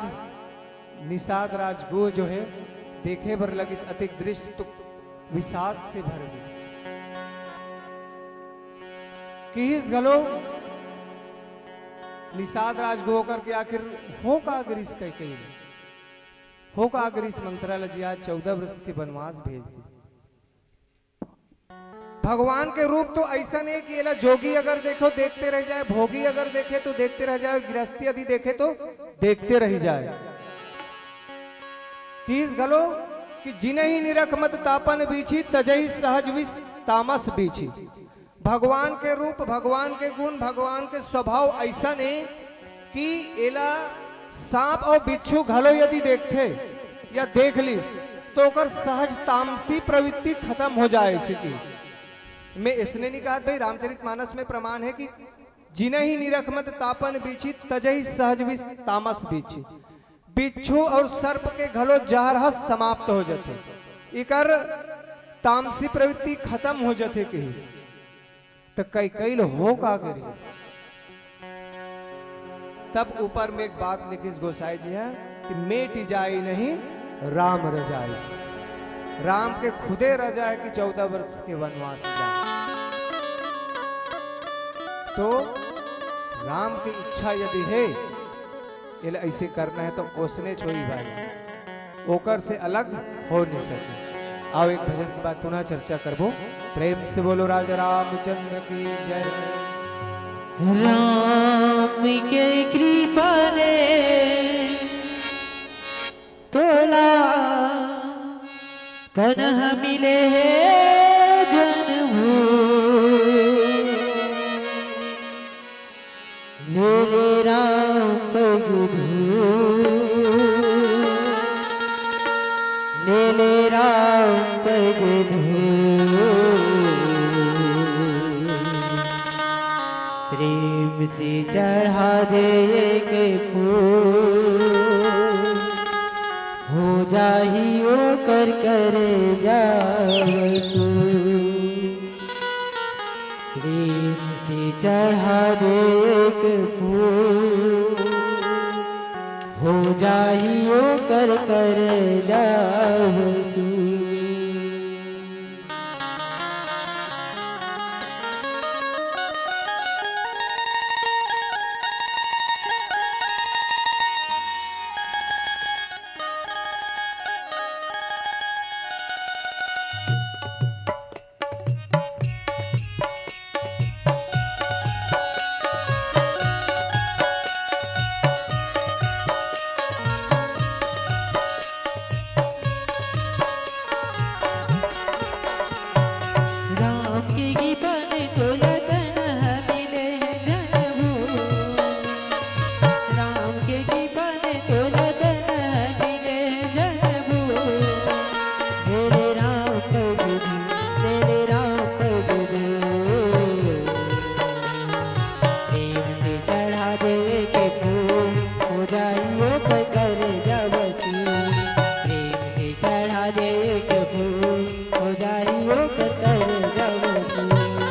निषाद राजगुह जो है, देखे बर लगिस अतिक दृश्य तो विषाद से भर गे। किहिस घलो निषाद राज गोकर के, आखिर हो का गिरिस कैकेयी, हो का गिरिस मंथरा ल जे आज चौदह वर्ष के वनवास भेज दिस। भगवान के रूप तो अइसन हे कि एला जोगी अगर देखे तो देखते रह जाए, भोगी अगर देखे तो देखते रह जाए, और गृहस्थी यदि देखे तो देखते रह जाए। किहिस घलो कि "जिनहि निरख मत तापन बीछी, तजहि सहज विष तामस बीछी।" भगवान के रूप, भगवान के गुण, भगवान के स्वभाव अइसन हे कि एला सांप अउ बिच्छू घलो यदि देखथे या देख लिस, तो ओकर सहज तामसी प्रवृत्ति खतम हो जाए, अइसे कि मैं अइसने नइ कहत भई, रामचरित मानस में प्रमाण हे कि "जिनहि निरख मत तापन बीछी, तजहि सहज विष तामस बीछी।" बिच्छू अउ सर्प के घलो जहर ह समाप्त हो जथे, एकर तामसी प्रवृत्ति खतम हो जथे, किहिस। त कैकेयी ल हो का गिरिस? तब ऊपर में एक बात लिखिस गोसाई जी ह कि "मेटि जाइ नहि राम रजाई।" राम के खुदे रजाय कि चौदह वर्ष के वनवास जाए। तो राम के इच्छा यदि हे, एला अइसे करना हे तो ओसने छोई भाई, ओकर से अलग हो नइ सके। आओ एक भजन के बाद पुनः चर्चा करबो। प्रेम से बोलो राजा रामचंद्र की जय। राम के कृपा ले तोला तनह मिले हे जनम। ले ले राम पग धूल, ले ले राम पग धूल। प्रेम से चढ़ा दे एक फूल, हो जाही ओकर करेजा वसूल। प्रेम से चढ़ा दे एक फूल, हो जाही ओकर करेजा वसूल। राम के कृपा ले तोला तनह मिले जनम। राम के कृपा ले तोला तनह मिले जनम। मेरे राम पग धूल, मेरे राम पग धूल। प्रेम से चढ़ा दे के फूल, हो जाई ओकर करेजा वसूल। प्रेम से चढ़ा दे के फूल, हो जाई ओकर करेजा वसूल।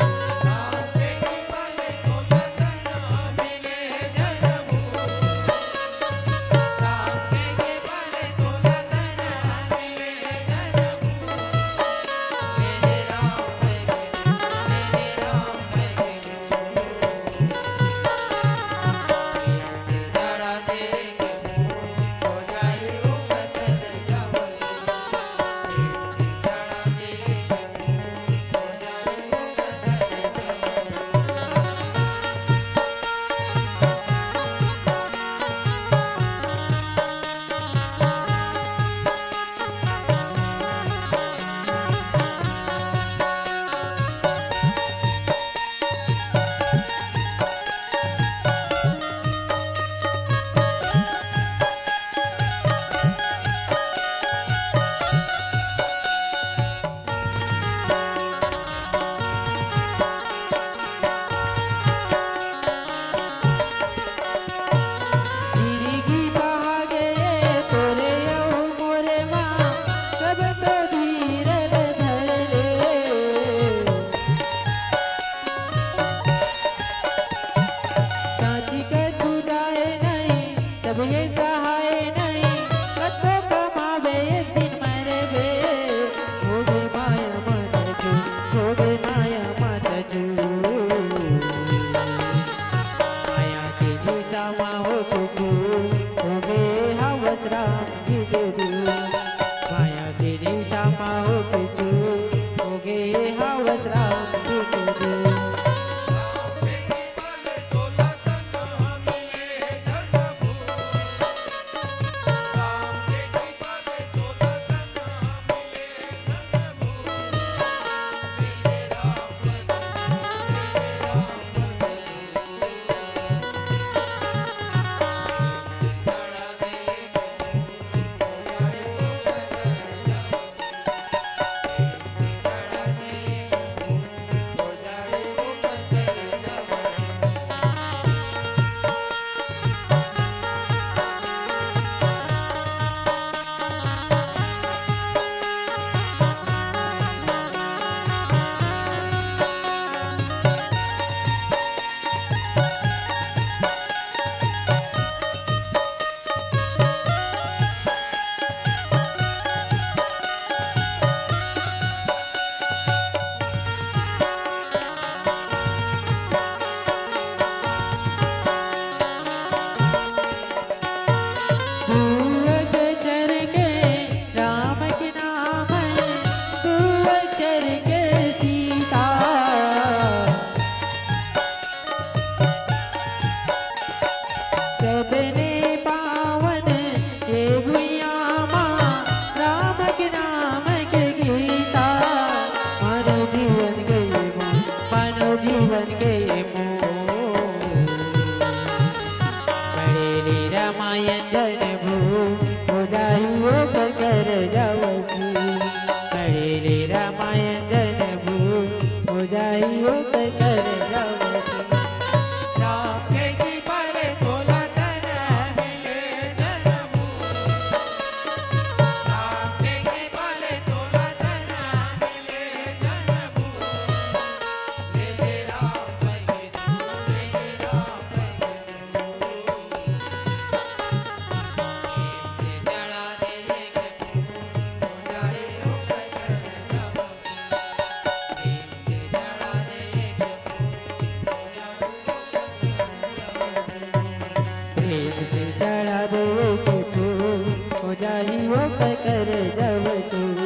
प्रेम से चढ़ाबो के फूल, हो जाई ओकर करजवा चूर।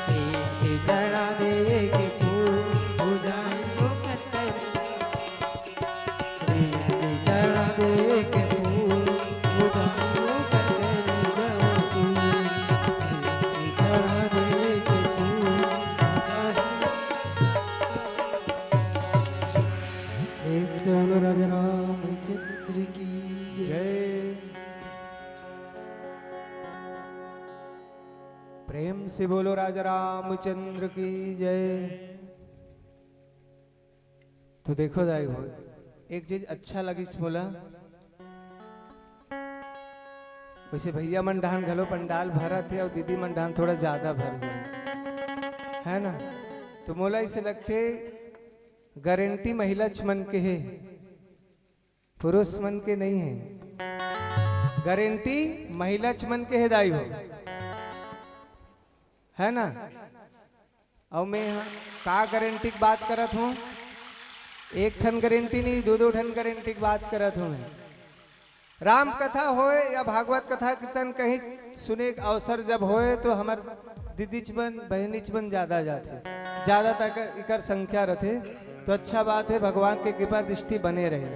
प्रेम से चढ़ा दे के फूल, हो जाई ओकर करजवा चूर। प्रेम से चढ़ा दे के फूल, हो जाई ओकर करजवा चूर। प्रेम से चढ़ा दे के फूल, हो जाई प्रेम से बोलो राजा रामचंद्र की जय। जय। प्रेम से बोलो राजा रामचंद्र की जय। तो देखो दाई हो, एक चीज अच्छा लगिस मोला। वैसे भैया मन डहान घलो पंडाल भरत हे अउ दीदी मन डहान थोड़ा ज्यादा भर गे, है ना? तो मोला ऐसे लगथे गारंटी महिलाच मन के हे, पुरुष मन के नहीं हे। गारंटी महिलाच मन के हे दाई हो, है ना? अउ मैं ह का गारंटी के बात करत हूँ, एक ठन गारंटी नहीं, दो दो ठन गारंटी के बात करत हूँ मैं। राम कथा होय या भागवत कथा कीर्तन कहीं सुने के अवसर जब होय तो हमर दीदीच मन, बहिनीच मन ज्यादा जाथे, ज्यादातर इकर संख्या रथे। तो अच्छा बात है, भगवान के कृपा दृष्टि बने रहे।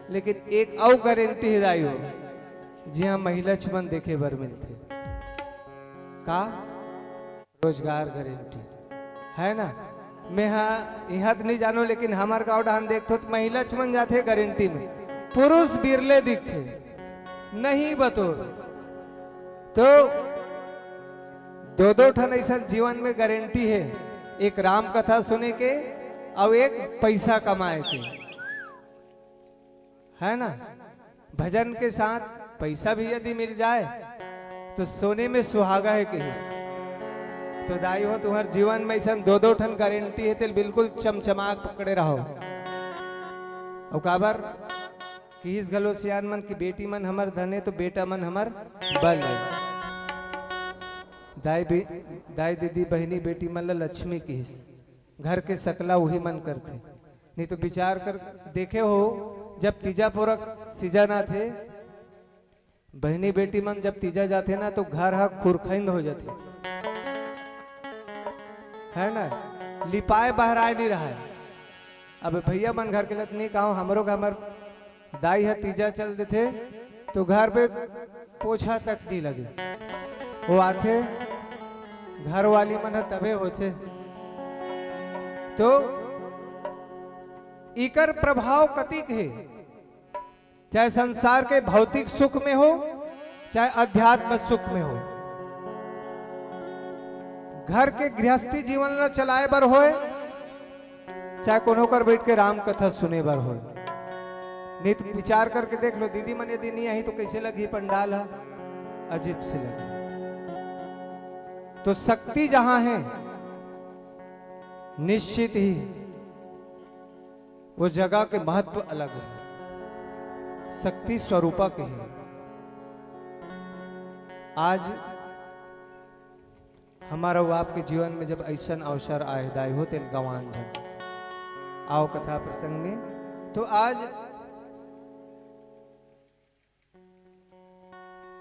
लेकिन एक अउ गारंटी हे दाई हो, जिहाँ महिलाच मन देखे बर मिलथे। का? रोजगार गारंटी, है ना? मैं हा इहाँ त नहीं जानो, लेकिन हमर गाँव डहान देखथो त महिलाच मन जाथे गारंटी में, पुरुष बिरले दिखथे, नहीं बतोर। तो दो दो ठन ऐसा जीवन में गारंटी हे, एक राम कथा सुने के अउ एक पैसा कमाए के। है ना? भजन के साथ पैसा भी यदि मिल जाए तो सोने में सुहागा हे किहिस। तो दाई हो, तुम्हर जीवन में ऐसा दो दो ठन गारंटी हे, तेल बिल्कुल चमचमा के पकड़े रहो। अउ काबर किहिस घलो सियान मन की बेटी मन हमर धन हे तो बेटा मन हमर बल हे। दाई भी, दाई दीदी बहिनी बेटी मन ला लक्ष्मी किहिस, घर के सकला उही मन करथे। नहीं तो विचार कर देखे हो, जब तीजा पोरा के सीजन आथे, बहिनी बेटी मन जब तीजा जाथे ना, तो घर ह खुरखैंद हो जाथे, है ना? लिपाए बहराए नहीं रहा। अब भैया मन घर के लत नहीं कहो, हमरो घर हमर दाई ह तीजा चल देथे तो घर पे पोछा तक नहीं लगे। वो आथे, घर वाली मन ह तबे होथे। तो इकर प्रभाव कतिक हे, चाहे संसार के भौतिक सुख में हो, चाहे अध्यात्म सुख में हो। घर के गृहस्थी जीवन ला चलाए बर होय, चाहे कोनो कर बैठ के राम कथा सुने बर होय। नहीं तो विचार करके देख लो, दीदी मन यदि नहीं आही तो कैसे लगही पंडाल ह? अजीब से लगे। तो शक्ति जहां है, निश्चित ही वो जगह के महत्व अलग है, शक्ति स्वरूपा के है। आज हमारा वो आपके जीवन में जब ऐसा अवसर आए, दाई हो तेल गवान झन आओ कथा प्रसंग में, तो आज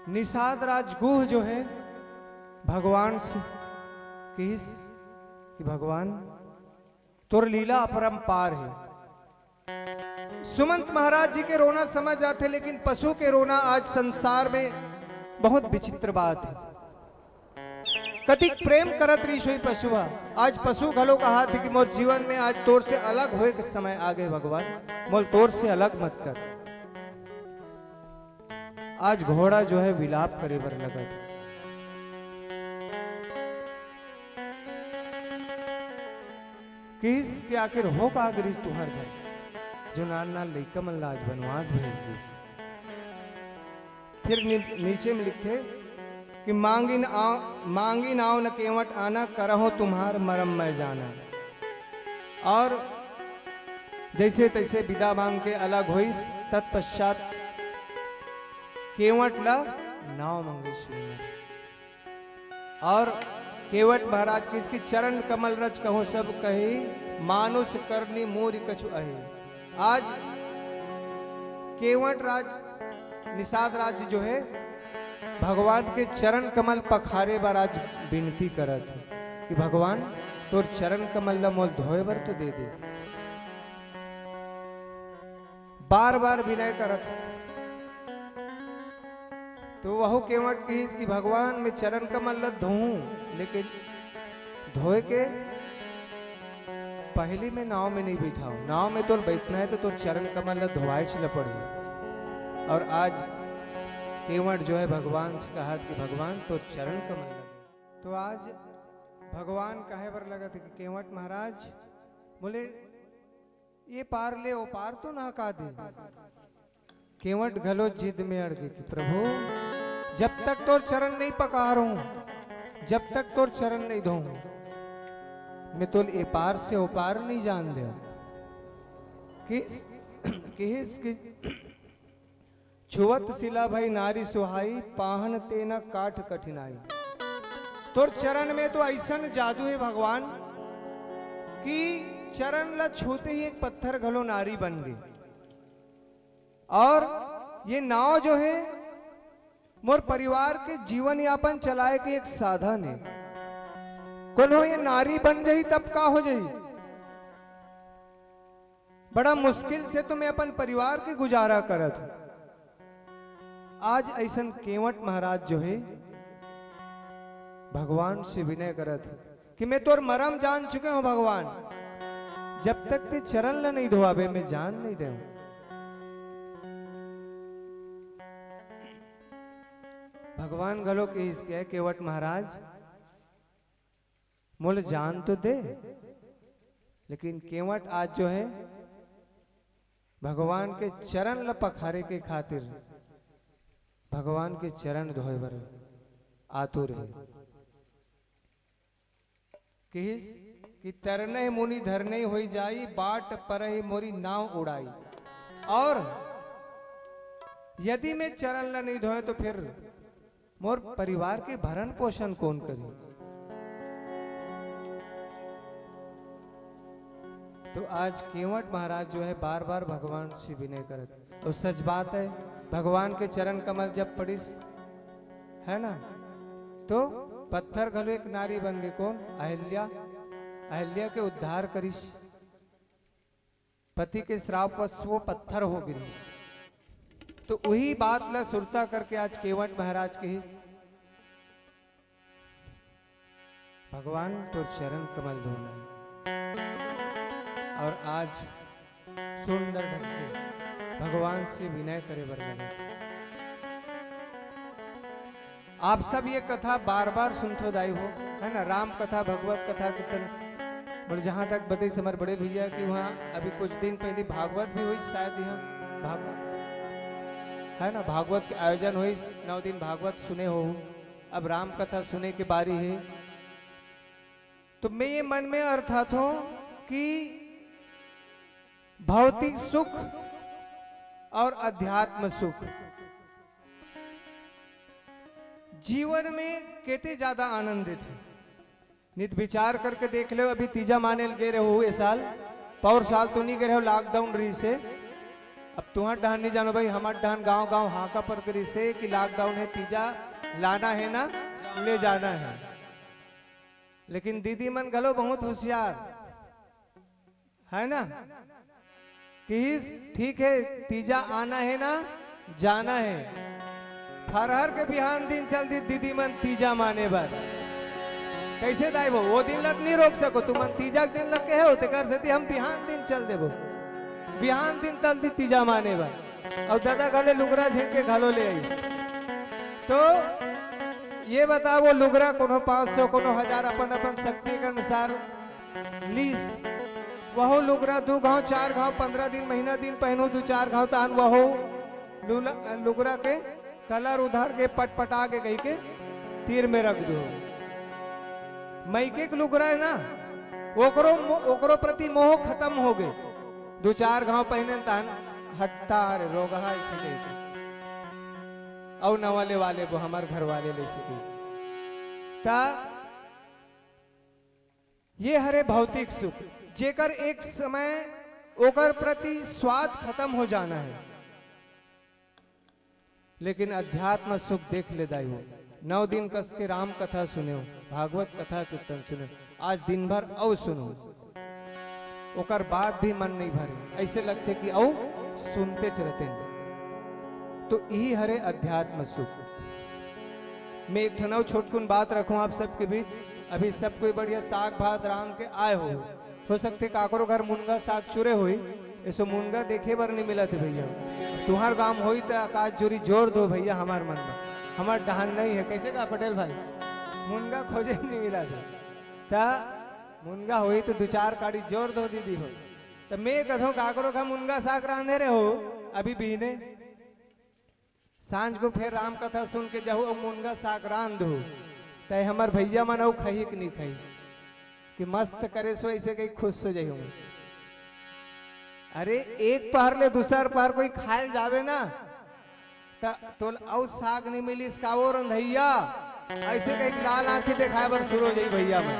निषाद राजगुह जो है भगवान से किहिस कि भगवान तोर लीला अपरंपार है। सुमंत महाराज जी के रोना समझ आथे, लेकिन पशु के रोना आज संसार में बहुत विचित्र बात है। कतिक प्रेम करत रहिस होही पशु ह। आज पशु घलो कहाथे कि मोर जीवन में आज तोर से अलग होए के समय आ गए भगवान, मोल तोर से अलग मत कर। आज घोड़ा जो है विलाप करे बर लगत हे। किहिस कि आखिर हो का गिरिस तुंहर घर, जो नान नान लइका मन ला आज बनवास भेज दिस। फिर नि-, नीचे में लिखथे कि मांगिन आव, मांगिन आव न केवट आना, करहूं तुम्हार मरम मैं जाना। और जैसे तैसे विदा मांग के अलग होइस। तत्पश्चात केवट ला नाव मंगिस। और केवट महाराज किहिस कि चरण कमल रज कहूं सब कही, मानुष करनी मोर कछु अही। आज केवट राज, निषाद राज्य जो है, भगवान के चरण कमल पखारे बर आज विनती करत हे कि भगवान, तोर चरण कमल ला मोल धोए बर तो दे दे। बार बार विनय करत हे। तो वहू केवट किहिस कि भगवान, मैं चरण कमल ला धोहूं, लेकिन धोए के पहली मैं नाव में नहीं बैठाऊं। नाव में तोर बैठना है तो तोर चरण कमल ला धोवाएच ला पड़ही। और आज केवट जो है भगवान से कहत कि भगवान, तोर चरण कमल ला। तो आज भगवान कहे बर लगत हे कि केवट महाराज, बोले, ये पार ले ओ पार तो ना का दे। केवट घलो जिद में अड़ गे कि प्रभु, जब तक तोर चरण नहीं पखारहूं, जब तक तोर चरण नहीं धोहूं, मैं तोल ए पार से ओ पार नहीं जान दे। किस, किहिस कि छुवत सिला भई नारी सुहाई, पाहन ते न काठ कठिनाई। तोर चरण में तो अइसन जादू हे भगवान कि चरण ला छूते ही एक पत्थर घलो नारी बन गे। और ये नाव जो है, मोर परिवार के जीवन यापन चलाए के एक साधन हे। कोनो ये नारी बन जाही तब का हो जाही? बड़ा मुश्किल से तो मैं अपन परिवार के गुजारा करत हूं। आज अइसन केवट महाराज जो हे, भगवान से विनय करत हे कि मैं तोर मरम जान चुके हूं भगवान, जब तक ते चरण ल नहीं धोवाबे, मैं जान नहीं देहूं। भगवान घलो किहिस के, केवट महाराज, मोला जान तो दे, लेकिन केवट आज जो है, भगवान के चरण ल पखारे के खातिर, भगवान के चरण धोए बर आतुर हे। किहिस कि तरनहि मुनि धरनहि होई जाई, बाट परहि मोरी नाव उड़ाई। और यदि मैं चरण ल नहीं धोए तो फिर मोर परिवार के भरण पोषण कौन करी? तो आज केवट महाराज जो है, बार बार भगवान से विनय करत। और सच बात है, भगवान के चरण कमल जब पड़िस, है ना, तो पत्थर घलो एक नारी बन गई। कौन? अहिल्या। अहिल्या के उद्धार करिस। पति के श्राप वश वो पत्थर हो गिरी। तो वही बात ला सुरता करके आज केवट महाराज के ही भगवान तोर चरण कमल धोना। और आज सुंदर ढंग से भगवान से विनय करे बर लगे। आप सब ये कथा बार बार सुनथो दाई हो, है ना, राम कथा, भगवत कथा, कीर्तन। बोले, जहां तक बताइस हमर बड़े भैया कि वहां अभी कुछ दिन पहले भागवत भी हुई, शायद यहां भागवत, है ना, भागवत के आयोजन हुई, नौ दिन भागवत सुने हो, अब राम कथा सुने के बारी है। तो मैं ये मन में अर्थात हूं कि भौतिक सुख और अध्यात्म सुख जीवन में केते ज्यादा आनंदित है। नित विचार करके देख लो, अभी तीजा माने ल गे रहो ए साल, पौर साल तो नहीं गे रहो, lockdown रही से। अब तुहर डहान नहीं जानो भाई, हमार डहान गांव गांव हाका पर करी से कि lockdown है, तीजा लाना है ना, ले जाना है। लेकिन दीदी मन घलो बहुत होशियार, है ना, किहिस, ठीक है, तीजा आना है ना, जाना है। फरहर के बिहान दिन चल दी दीदी मन तीजा माने बर। कैसे दाई वो, वो दिन लत नहीं रोक सको, तुमन तीजा के दिन लग के हो, तेकर सेती हम बिहान दिन चल देबो। बिहान दिन तल दी तीजा माने बर। और दादा घले लुगरा झेंके घलो ले आई। तो ये बताओ, वो लुगरा कोनो पाँच सौ, कोनो हजार, अपन अपन शक्ति के अनुसार लीस। वहू लुगरा दू घांव, चार घांव, पंद्रह दिन, महीना दिन पहनू, दू चार घांव, तहान वहू लुला-, लुगरा के कलर उधड़ के पटपटा के कहिके तीर में रख दो। मइके के लुगरा हे ना, ओकरो मो-, ओकरो प्रति मोह खतम हो गे। दू चार घांव पहिने तहान हट्टा रे रोगहा अइसे कहिके। अउ नवा लेवा लेबो, हमर घर वाले ले सके। त ये हरे भौतिक सुख, जेकर एक समय ओकर प्रति स्वाद खतम हो जाना हे। लेकिन अध्यात्म सुख देख ले दाई हो, नौ दिन कस के राम कथा सुनेव, भागवत कथा कीर्तन सुनेव, आज दिन भर अउ सुनहू, ओकर बाद भी मन नइ भरे, अइसे लगथे कि अउ सुनतेच रहितेन। तो इही हरे अध्यात्म सुख। मैं एक ठन अउ छोटकुन बात रखहूं आप सबके बीच। अभी सब कोई बढ़िया साग भात रांध के आए हो, हो सकथे काकरो घर मुनगा साग चुरे होही, एसो मुनगा देखे बर नइ मिलत हे भइया। तुंहर गांव होही त एकाध जुरी जोर दो भइया, हमर मन बर, हमर डहान नइ हे। कइसे का पटेल भाई, मुनगा खोजे नइ मिलत हे, त मुनगा होही त दू चार काड़ी जोर दो दीदी हो। त मैं कथंव काकरो घर मुनगा साग रांधे रहे हो अभी बिहने, सांझ को फेर राम कथा सुन के जाहू अउ मुनगा साग रांध दो, त हमर भइया मन अउ खही कि नइ खही कि मस्त करेस हो, अइसे कहिके खुश हो जाहू। अरे एक पहर ले दूसर पहर कोई खाय ल जाबे ना, त तोला अउ साग नइ मिलिस का ओ रंधइया, अइसे कहिके लाल आंखी देखाय बर सुरू हो जाही भइया मन।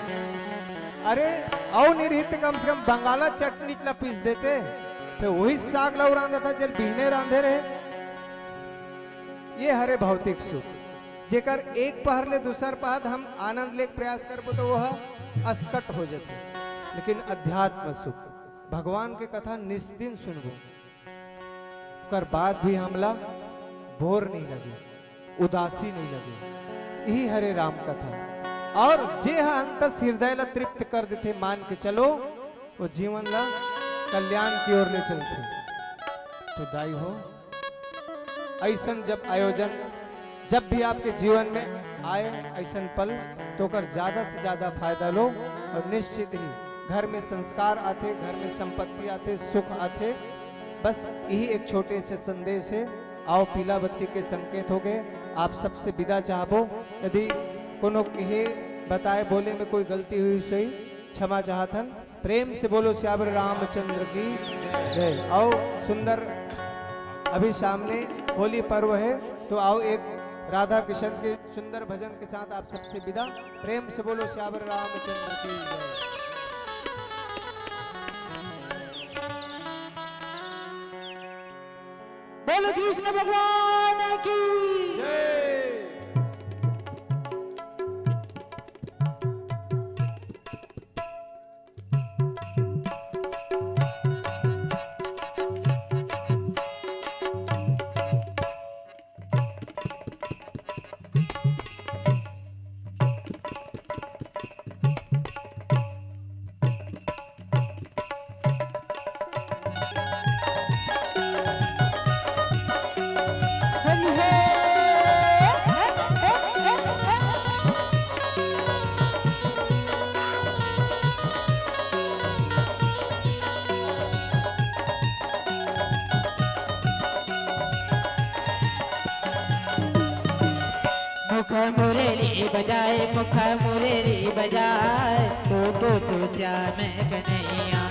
अरे अउ नइ रहिस त कम से कम बंगाला चटनी ला पीस देते, फेर ओही साग ला अउ रांधत जेला बिहने रांधे रहे। ये हरे भौतिक सुख, जेकर एक पहर ले दूसर पहर हम आनंद लेके प्रयास करबो त ओह असकट हो जाथे। लेकिन अध्यात्म सुख, भगवान के कथा निस दिन सुनबो, ओकर बाद भी हमला बोर नइ लगे, उदासी नइ लगे। इही हरे राम कथा। अउ जे ह अंतस हृदय ला तृप्त कर देथे, मान के चलो, वो जीवन ला कल्याण की ओर ले चलथे। तो दाई हो, अइसन जब आयोजन, जब भी आपके जीवन में आए अइसन पल, तो ओकर ज्यादा से ज्यादा फायदा लो अउ निश्चित ही घर में संस्कार आथे, घर में संपत्ति आथे, सुख आथे। बस यही एक छोटे से संदेश हे। आओ, पीला बत्ती के संकेत हो गए, आप सबसे विदा चाहबो। यदि कोनो कहे बताए बोले में कोई गलती होइस होही, क्षमा चाहत हन। प्रेम से बोलो सियावर रामचंद्र की जय। आओ सुंदर, अभी सामने होली पर्व है, तो आओ एक राधा कृष्ण के सुंदर भजन के साथ आप सबसे विदा। प्रेम से बोलो सियावर रामचंद्र की जय। बोलो कृष्ण भगवान की जय। मुख मुरली बजाए, मुख मुरली बजाए, तो तो तो श्याम कन्हैया।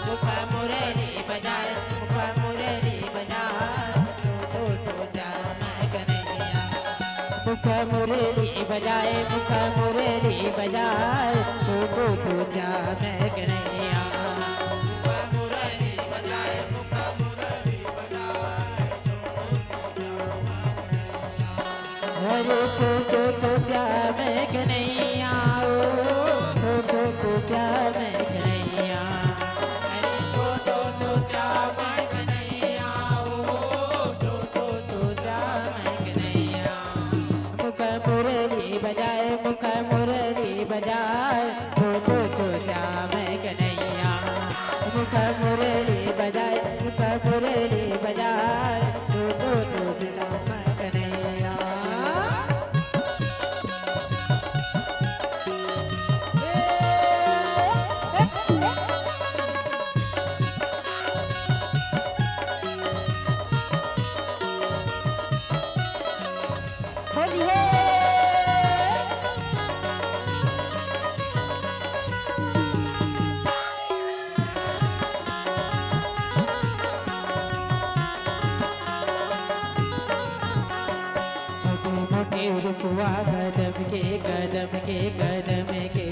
मुख मुरली बजाए, मुख मुरली बजाए, तो तो तो श्याम कन्हैया। मुख मुरली बजाए, मुख मुरली बजाए, तो तो तो श्याम कन्हैया। अरे छो छो छो श्याम कन्हैया, ओ छो छो छो श्याम कन्हैया। अरे छो छो छो श्याम कन्हैया, ओ छो छो छो श्याम कन्हैया। मुख मुरली बजाए, मुख मुरली बजाए, छो छो छो श्याम कदम के, कदम के, कदम के,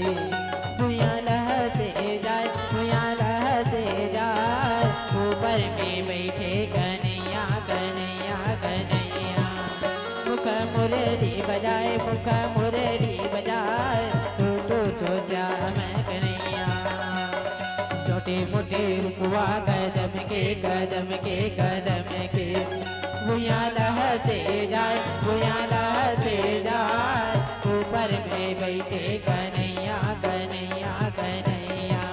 भुइयां लहसे जाए, भुइयां लहसे जाए, ऊपर में बैठे कन्हैया, कन्हैया, कन्हैया। मुख मुरली बजाए, मुख मुरली बजाए, टूटू चोचा में कन्हैया। छोटे मोटे रुपवा कदम के, कदम के, कदम के, भुइयां लहसे जाए, भुइयां लहसे जाए, ऊपर में बैठे कन्हैया, कन्हैया, कन्हैया।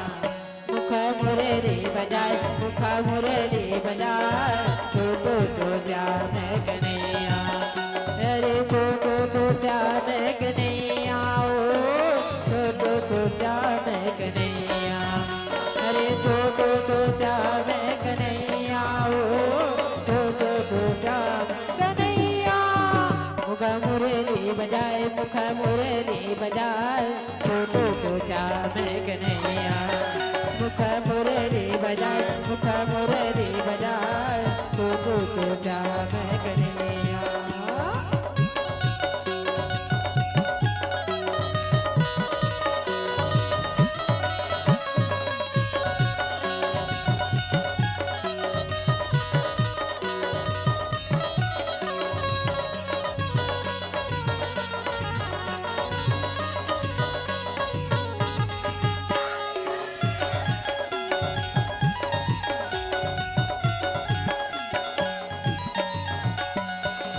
मुख मुरली बजाए, मुख मुरली बजाए, टूटू चोचा में कन्हैया। अरे टूटू चोचा में कन्हैया, ओ टूटू चोचा में कन्हैया। अरे टूटू चोचा में कन्हैया, ओ टूटू चोचा में कन्हैया। मुख मुरली बजाए, मुख मुरली बजाए, टूटू चोचा में कन्हैया। मुख मुरली बजाए, मुख मुरली बजाए, टूटू चोचा में कन्हैया।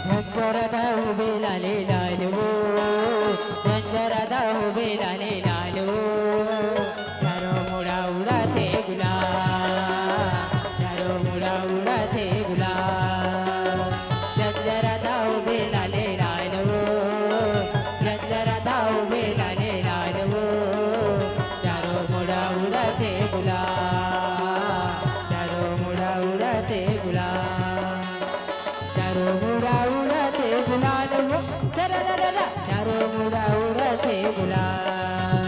झंझरदा हो बेला ले लाल वो, झंझरदा हो बेला ले लाल वो। चारों मुड़ा उड़ाथे गुलाल, चारों मुड़ा उड़ाथे गुलाल। झंझरदा हो बेला ले लाल वो, झंझरदा हो बेला ले लाल वो। चारों मुड़ा उड़ाथे गुलाल, चारों मुड़ा उड़ाथे गुलाल। चारों मुड़ा उड़ाथे गुलाल वो, चररररा। चारों मुड़ा उड़ाथे गुलाल,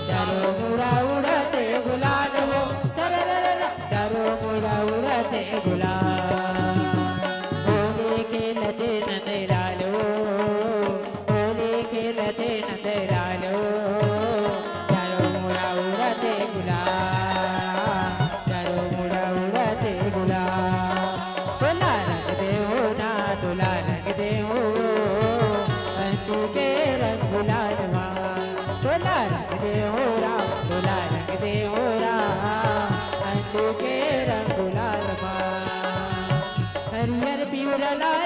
चारों मुड़ा उड़ाथे गुलाल वो, चररररा। चारों मुड़ा उड़ाथे गुलाल। होली खेलथे नंदलाल वो, होली खेलथे नंदलाल वो। चारों मुड़ा उड़ाथे गुलाल, चारों मुड़ा उड़ाथे गुलाल। तोला रंग दे हो ना, तोला रंग दे हो, अंजू के रंग गुलाल मा। तोला रंग दे हो राम, तोला रंग दे हो राम, अंजू के रंग गुलाल मा। हरियर पिवरा लाल